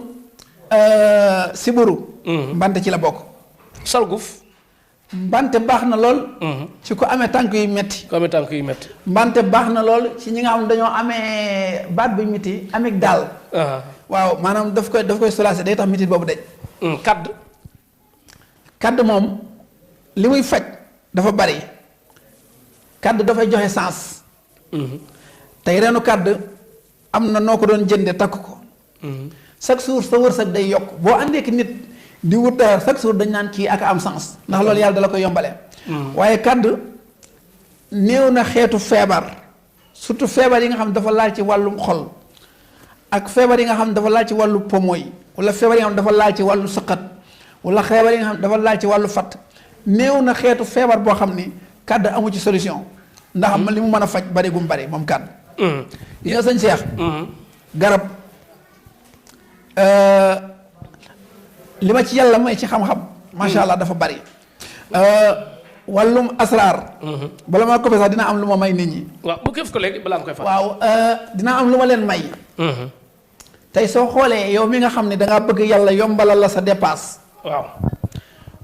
siburu. mbante ci la bokk. salguf. mbante baax na lool. ci ko amee tànk yu metti. ku amee tànk yu metti. mbante baax na lool ci ñi nga xam dañoo amee baat bu metti amee daal. waaw maanaam daf koy soulager day tax metti boobu daj. kadd moom li muy faj dafa bari kadd dafay joxe sens. tey reenu kadd am na noo ko doon jënde takk ko. chaque jour sa wërsëg day yokk boo àndee ki nit di wut dara chaque jour dañ naan kii ak am sens ndax loolu yàlla dala koy yombale. waaye kadd néew na xeetu feebar surtout feebar yi nga xam dafa laal ci wàllum xol ak feebar yi nga xam dafa laal ci wàllu pomo yi wala feebar yi nga xam dafa laal ci wàllu sëqat wala feebar yi nga xam dafa laal ci wàllu fat néew na xeetu feebar boo xam ni kadd amu ci solution ndax li mu mën a faj bari gum bari moom kadd. yi nga sëñ Cheikh. garab li ma ci yàlla may ci xam-xam. macha allah dafa bari. wàllum asraar. bala ma ko sax dina am lu ma may nit ñi. waaw bu kéef ko léegi balaa nga koy fàtte. waaw dina am lu ma leen may. tey soo xoolee yow mi nga xam ne dangaa bëgg yàlla yombalal la sa dépasse. waaw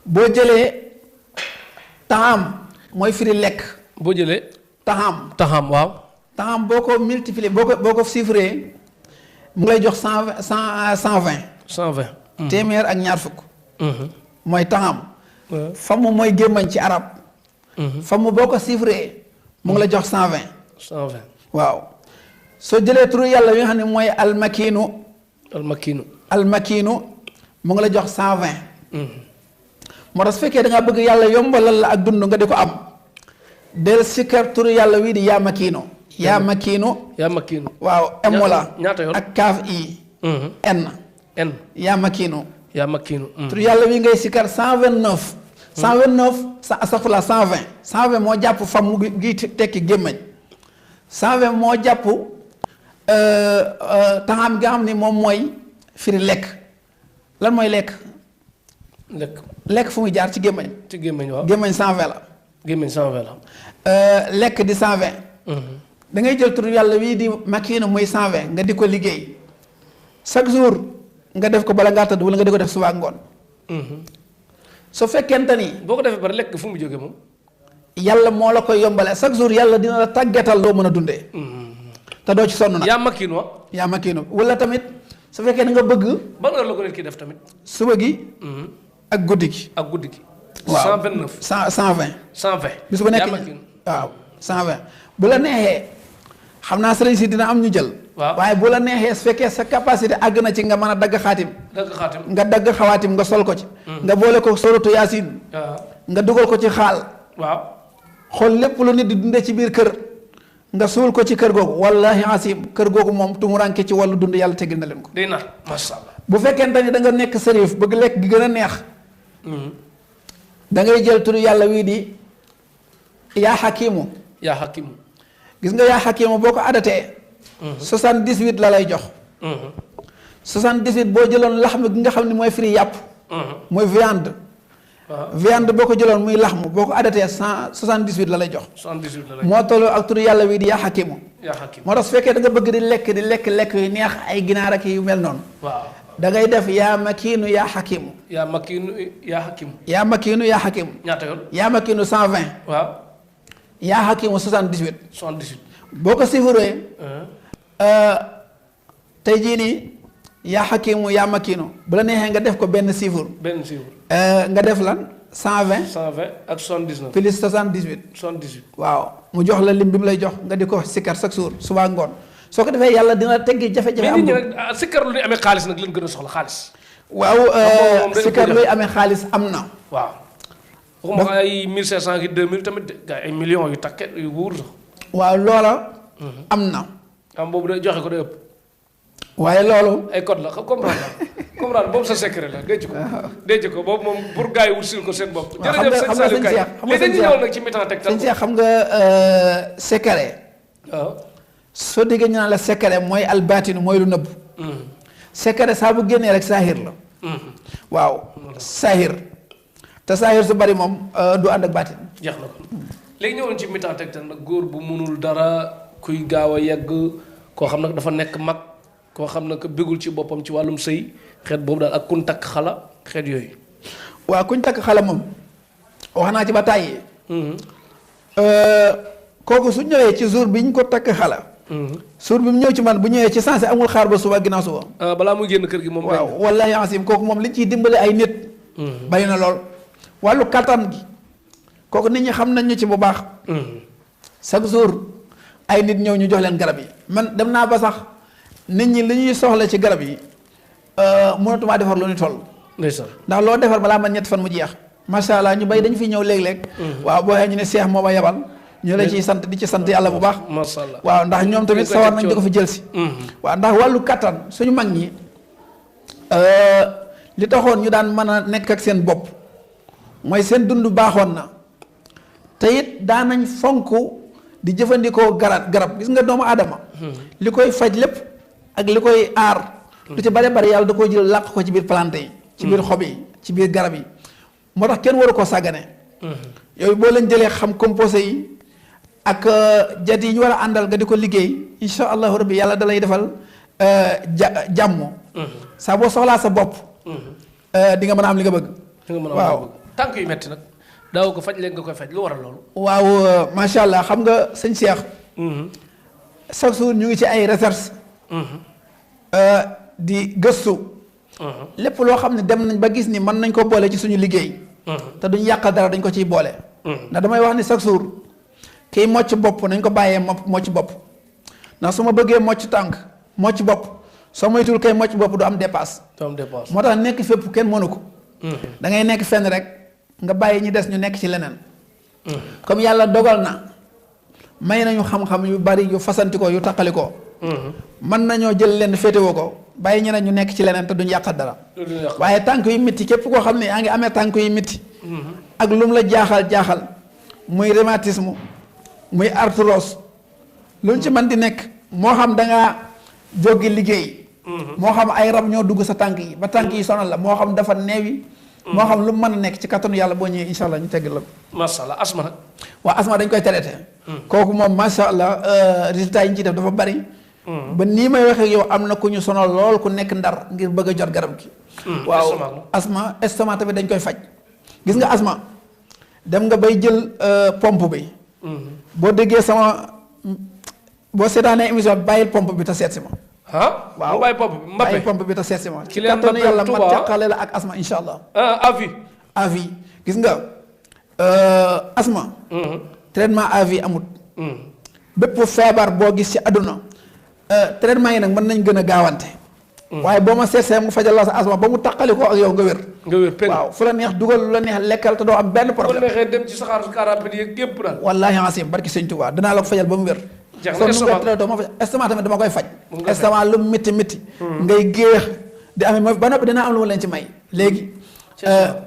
boo jëlee taxam mooy firi lekk. boo jëlee. taxam waaw. taxam boo ko multiplier boo ko chiffré mu ngi lay jox 120. 120. téeméer ak ñaar fukk. mooy taxam. famu mooy gémmañ ci arab. famu boo ko chiffré mu ngi la jox 120. 120 waaw soo jëlee turu yàlla yi nga xam ne mooy almakiinu. almakiinu mu ngi la jox 120. moo tax su fekkee da ngaa bëgg yàlla yombalal la ak dund nga di ko am. del sikkar turu yàlla wii di yaa makiinu. yaa makiinu. waaw emola ñaata yoon ak kaaf i. n. yaa makiinu. tur yàlla wi ngay sikkar 129. 129 astafurlah 120. 120 moo jàpp fam mu gi tekki gémmañ. 120 moo jàpp taxam nga xam ni moom mooy firi lekk. lan mooy lekk. lekk fu muy jaar ci gémmañ. ci gémmañ waaw gémmañ 120 la. gémmiñ 120 la. lekk di 120. da ngay jël tur yàlla wii di makiinu muy 120 nga di ko liggéey chaque jour nga def ko bala ngaa tëdd wala nga di ko def suba ak ngoon. su fekkente ni. boo ko defee ba lekk fu mu jógee moom. yàlla moo la koy yombale chaque jour yàlla dina la tàggatal loo mën a dundee. te doo ci sonn nag. yaa makiinu wa. yaa makiinu wala tamit su fekkee da nga bëgg. ban heure la ko nit ki def tamit. suba gi. ak guddi gi. ak guddi gi. waaw 129. 120. 120. bis bu nekk waaw 120 bu la neexee xam naa sëriñ si dina am ñu jël. waaw waaye bu la neexee su fekkee sa capacité àgg na ci nga mën a dagg xaatim. dagg xaatim nga dagg xawaatim nga sol ko ci. nga boole ko soratu yaasin. nga dugal ko ci xaal. waaw xool lépp lu nit di dundee ci biir kër. nga suul ko ci kër googu wallahi asim kër googu moom tumuranke ci wàllu dund yàlla teggil na leen ko. day nar macha allah. bu fekkente ni da nga nekk sërif bëgg lekk gi gën a neex. da ngay jël turu yàlla wii di yaa xakimu. yaa xakimu. gis nga yaa xakimu boo ko adatee. 78 la lay jox. 78 boo jëloon laxmu gi nga xam ne mooy firi yàpp. mooy viande. viande boo ko jëloon muy laxmu boo ko adatee 178 la lay jox. 78 la lay jox moo tolloo ak turu yàlla wii di yaa xakimu. yaa xakimu moo tax su fekkee da nga bëgg di lekk yu neex ay ginaar ak yu mel noonu. waaw da ngay def yaa makiinu yaa xakimu. yaa makiinu yaa xakimu. yaa makiinu yaa xakimu. ñaata yoon. yaa makiinu 120. waaw. yaa xakimu 78. 78. boo ko sifuree. tey jii nii yaa xakimu yaa makiinu bu la neexee nga def ko benn sifur. benn sifur. nga def lan 120. 120 ak 79. plus 78. 78. waaw mu jox la lim bi mu lay jox nga di ko sikkar chaque jour suba ngoon soo ko defee yàlla dina teggi jafe-jafe. mais nit ñi nag sikkar lu ñuy amee xaalis nag leen gën a soxla xaalis. waaw sikkar luy amee xaalis am na. waaw. waxuma ay 1500 ki 2000 tamit gars ay millions yu takke yu wóor sax. waaw loola. am na. am boobu day joxe ko day ëpp. waaye loolu. ay code la comprendre boobu sa secret la denc ko boobu moom pour gars yi wutul ko seen bopp. waaw xam nga sëñ Cheikh léegi dañuy ñëw nag ci mi-temps Tektal. sëñ Cheikh xam nga secret. waaw. soo déggee ñu naan la secret mooy albaatinu mooy lu nëbb. secret saa bu génnee rek saahir la. waaw saahir te saahir su bari moom du ànd ak baatin. jeex na ko léegi ñëwoon ci mi-temps Tektal nag góor bu munul dara kuy gaaw a yegg koo xam nag dafa nekk mag koo xam ne que bégul ci boppam ci wàllum sëy xeet boobu daal ak kun takk xala xeet yooyu. waaw kuñ takk xala moom wax naa ci ba tàyyi. kooku su ñëwee ci jour bi ñu ko takk xala. jour bi mu ñëw ci man bu ñëwee ci sensé amul xaar ba suba ginnaaw suba. balaa muy génn kër gi moom. waaw wallahi asim kooku moom li ciy dimbale ay nit. bari na lool wàllu kattan gi kooku nit ñi xam nañ ñu ci bu baax. chaque jour ay nit ñëw ñu jox leen garab yi man dem naa ba sax nit ñi li ñuy soxla ci garab yi mënatumaa defar lu ñu toll. ndeysaan ndax loo defar balaa man ñett fan mu jeex. macha allah ñu bay dañu fi ñëw léeg-léeg. waaw boo xee ñu ne seex moo ma yabal. ñu la ciy sant di ci sant yàlla bu baax. macha allah waaw ndax ñoom tamit sawar nañ di ko fi jël si. waaw ndax wàllu kattan suñu mag ñi li taxoon ñu daan mën a nekk ak seen bopp mooy seen dund baaxoon na te it daan nañ fonk di jëfandikoo garab gis nga doomu aadama. li koy faj lépp ak li koy aar. lu ci bare bari yàlla da koy jël làq ko ci biir plante yi. ci biir xob yi ci biir garab yi moo tax kenn waru koo sàggane. yooyu boo leen jëlee xam composé yi. ak jat yi ñu war a àndal nga di ko liggéey insha allahu rabbi yàlla dalay defal jàmm. saa boo soxlaa sa bopp. di nga mën a am li nga bëgg. waaw tànk yu metti nag daaw ko faj léegi nga koy faj lu waral loolu. waaw macha allah xam nga sëñ Cheikh. chaque jour ñu ngi ci ay recherche. di gëstu. lépp loo xam ne dem nañ ba gis ni mën nañ ko boole ci suñu liggéey. te duñ yàqal dara dañ ko ciy boole. ndax damay wax ni chaque jour. kiy mocc bopp nañ ko bàyyee mocc bopp ndax su ma bëggee mocc tànk mocc bopp soo moytul kay mocc bopp du am dépasse. moo tax nekk fépp kenn mënu ko. da ngay nekk fenn rek nga bàyyi ñi des ñu nekk ci leneen. comme yàlla dogal na may nañu xam-xam yu bari yu fasanti ko yu taqali ko. mën nañoo jël leen féetewoo ko bàyyi ñeneen ñu nekk ci leneen te duñ yàqal dara. waaye tànk yu métti képp koo xam ne yaa ngi amee tànk yu métti. ak lu mu la jaaxal muy rhumatisme. muy arthrose lu ci mën di nekk moo xam da ngaa jógi liggéey. moo xam ay rab ñoo dugg sa tànk yi ba tànk yi sonal la moo xam dafa neewi moo xam lu mu mën a nekk ci kattanu yàlla boo ñëwee incha allah ñu teggal la ko. macha allah asma nag. waaw asma dañ koy traité. kooku moom macha allah résultat yi ñu ciy def dafa bari. ba nii may waxee yow am na ku ñu sonal lool ku nekk ndar ngir bëgg a jot garab gi. waaw asma estomac tamit dañ koy faj. gis nga asma dem nga bay jël pompe bi. boo déggee boo seetaanee émission bi bàyyil pompe bi te seet si ma. waaw bàyyi pompe bi te seet si ma. ci leen kattanu yàlla ma jàqale la ak asma incha allah. à vie gis nga asma. traitement à vie amut. bépp feebar boo gis ci àdduna. traitement yi nag mën nañ gën a gaawante. waaye boo ma seetsee mu fajal la sa asma ba mu taqali ko ak yow nga wér. waaw fu la neex dugal lu la neex lekkal te doo am benn problème. bu la neexee dem ci saxaar car rapide yeeg yëpp daal. wallaahi asim barki sëñ Tuubaa danaa la ko fajal ba mu wér. estomac tamit dama koy faj. estomac lu métti métti. ngay géex di amee ma ba noppi dinaa am lu ma leen ci may léegi.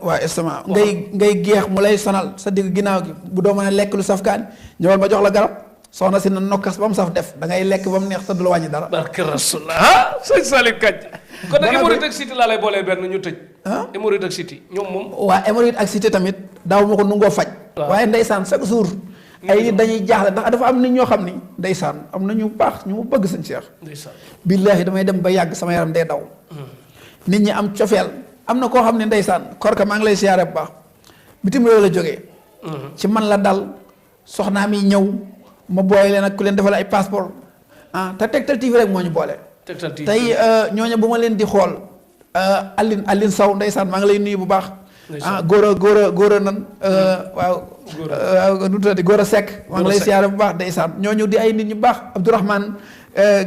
waaw estomac ngay géex mu lay sonal sa digg ginnaaw gi bu doo mën a lekk lu safkaan ñëwal ma jox la garab soxna si na nokkas ba mu saf def da ngay lekk ba mu neex te du la wàññi dara. barke Rasulullah sëñ Saliou Kadji. kon nag hémorroïde ak cité laa lay boolee benn ñu tëj. hémorroïde ak cité ñoom moom. waa hémorroïde ak cité tamit daaw ma ko nungoo faj. waaye ndeysaan chaque jour. ay nit dañuy jaaxle ndax dafa am nit ñoo xam ni ndeysaan am na ñu baax ñu mu bëgg sëñ Cheikh. ndeysaan billaahi damay dem ba yàgg sama yaram day daw. nit ñi am cofeel am na koo xam ne ndeysaan korka maa ngi lay siyaare bu baax bitim réew la jógee. ci man la dal soxnaa mi ñëw ma boole leen ak ku leen defal ay passeport te Tektal TV rek moo ñu boole. Tektal TV tey ñooñu bu ma leen di xool Aline Sow ndeysaan maa ngi lay nuyu bu baax. góor a nan waaw. nu tuddati góor a sekk. maa ngi lay siyaare bu baax ndeysaan ñooñu di ay nit ñu baax Abdourahmane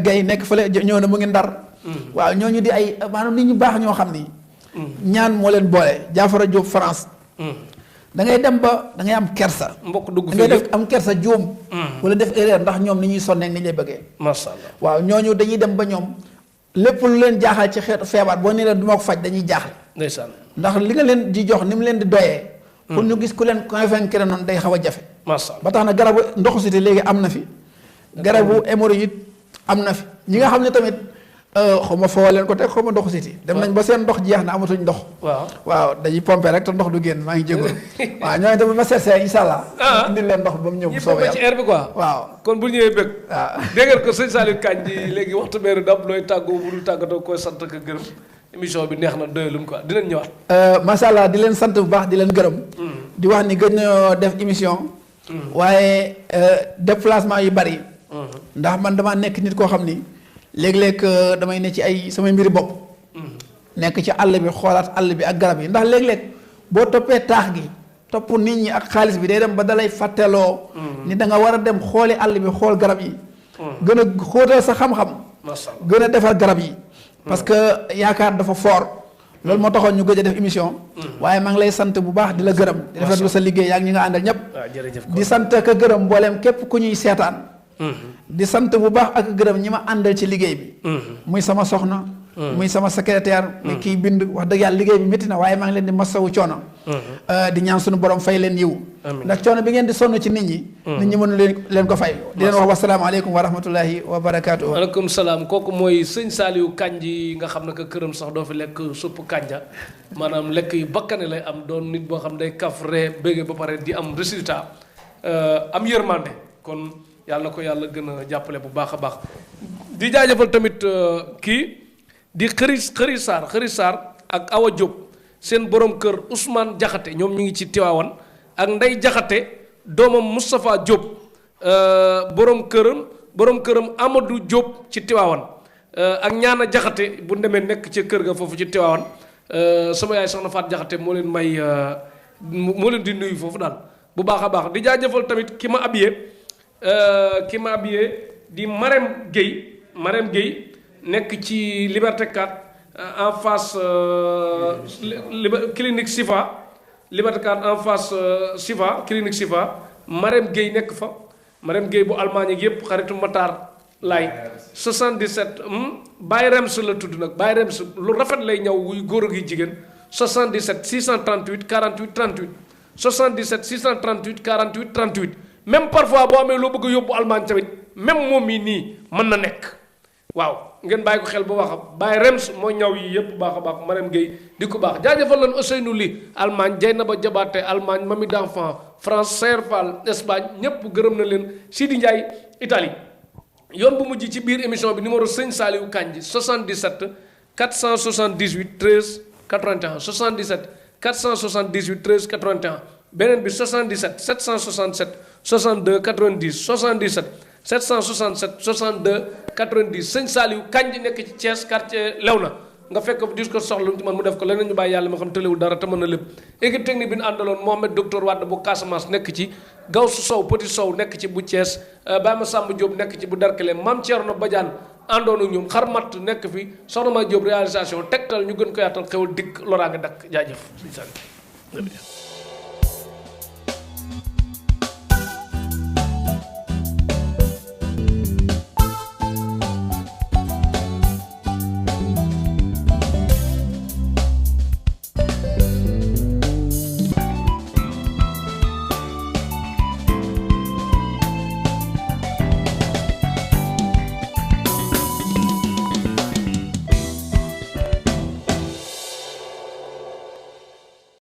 Gaye nekk fële ñëw na mu ngi ndar. waaw ñooñu di ay maanaam nit ñu baax ñoo xam ni. ñaan moo leen boole Jaafara Diop France. da ngay dem ba da ngay am kersa. mbokk dugg da ngay def am kersa juum. wala def erreur ndax ñoom ni ñuy sonneeg ni ñu lay bëggee. macha allah waaw ñooñu dañuy dem ba ñoom lépp lu leen jaaxal ci xeetu feebar boo nee leen du ma ko faj dañuy jaaxle. ndeysaan ndax li nga leen di jox ni mu leen di doyee. pour ñu gis ku leen convaincre noonu day xaw a jafe. macha allah ba tax na garabu ndoxu siti léegi am na fi. garabu hémorroïde am na fi ñi nga xam ne tamit. xaw ma foo leen ko teg xaw ma ndoxu siti dem nañ ba seen ndox jeex na amatuñ ndox. waaw dañuy pomper rek te ndox du génn maa ngi jégalu. waaw ñooñu tamit ma seet incha allah. indil leen ndox ba mu ñëw bu soobee yàlla ci air bi quoi. waaw kon bu ñëwee bëgg. waaw dégg ngeen ko sëñ Saliou Kadji léegi waxtu beeru dab looy tàggoo bu dul tàggatoo koy sant ak gërëm émission bi neex na doyalum quoi dinañ ñëwaat. macha allah di leen sant bu baax di leen gërëm. di wax ni gën nañoo def émission. waaye déplacement yu bari. ndax man dama nekk nit koo xam ni. léeg-léeg damay ne ci ay samay mbiri bopp. nekk ci àll bi xoolaat àll bi ak garab yi ndax léeg-léeg boo toppee taax gi topp nit ñi ak xaalis bi day dem ba dalay fàtteloo. ni da nga war a dem xooli àll bi xool garab yi. gën a xóotal sa xam-xam. gën a defar garab yi. parce que yaakaar dafa fort. loolu moo taxoon ñu gëj a def émission. waaye maa ngi lay sant bu baax di la gërëm. di rafetlu sa liggéey yaa ngi ñi nga àndal ñëpp. di sant ka gërëm mbooleem képp ku ñuy seetaan. di sant bu baax ak gërëm ñi ma àndal ci liggéey bi. muy sama soxna. muy sama secrétaire. muy kii bind wax dëgg yàlla liggéey bi métti na waaye maa ngi leen di masawu coono. di ñaan suñu borom fay leen yiw. ndax coono bi ngeen di sonn ci nit ñi. nit ñi mënu leen ko fay. di leen wax wasalaamaaleykum wa rahmatullahi wa barakaatu. waaleykum salaam kooku mooy sëñ Saliou Kadji nga xam ne que këram sax doo fi lekk suppu kànja maanaam lekk yu bakkane lay am doon nit boo xam day kaf ree bëgge ba pare di am résultat am yërmande kon. yàlla na ko yàlla gën a jàppale bu baax a baax di jaajëfal tamit kii di xëri Sarr ak Awa Diop seen borom kër Ousmane Jaxate ñoom ñu ngi ci Tiwaawan ak Ndey Jaxate doomam Moustapha Diop borom këram Amadou Diop ci Tiwaawan ak ñaana Jaxate bu demee nekk ca kër ga foofu ci Tiwaawan sama yaay soxna Faat Jaxate moo leen di nuyu foofu daal bu baax a baax di jaajëfal tamit ki ma habillé di Marème Gueye nekk ci Liberté 4 en face clinique Sifa Liberté 4 en face Sifa clinique Sifa Marème Gueye nekk fa Marème Gueye bu Allemagne yépp xaritu Matar laay 77 Baye Rems la tudd nag Baye Rems lu rafet lay ñaw wuy góor gi jigéen 77 638 48 38 77 638 48 38 même parfois boo amee loo bëgg a yóbbu Allemagne tamit même moom mii nii mën na nekk waaw ngeen bàyyi ko xel bu baax a bàyyi rems moo ñaw yi yëpp baax a baax Marème Gueye di ko baax jaajëfal leen Ousseynou Ly Allemagne Dieynaba Diabaté Allemagne Mami d'enfant France Serfal Espagne ñëpp gërëm na leen Sidi Ndiaye Italie yoon bu mujj ci biir émission bi numéro sëñ Saliou Kandji 77 478 13 81 77 478 13 81 beneen bi 77 767 62 90 77 767 62 90 sëñ Saliou Kandji nekk ci Thiès quartier Léona nga fekk ko dis ko soxla lu ci man mu def ko leneen ñu bàyyi yàlla ma xam tëlewul dara te mën na lépp équipe technique bi ñu àndaloon Mohamed docteur Wade bu Casamance nekk ci Gawsu Sow Petit Sow nekk ci bu Thiès Baye Ma Samba Diop nekk ci bu Darkele Mame Thierno Badiane àndoon ak ñoom xarmat nekk fi soxna Ma Diop réalisation tegtal ñu gën ko yaatal xewal dikk loraa nga dakk jaajëf sëñ Saliou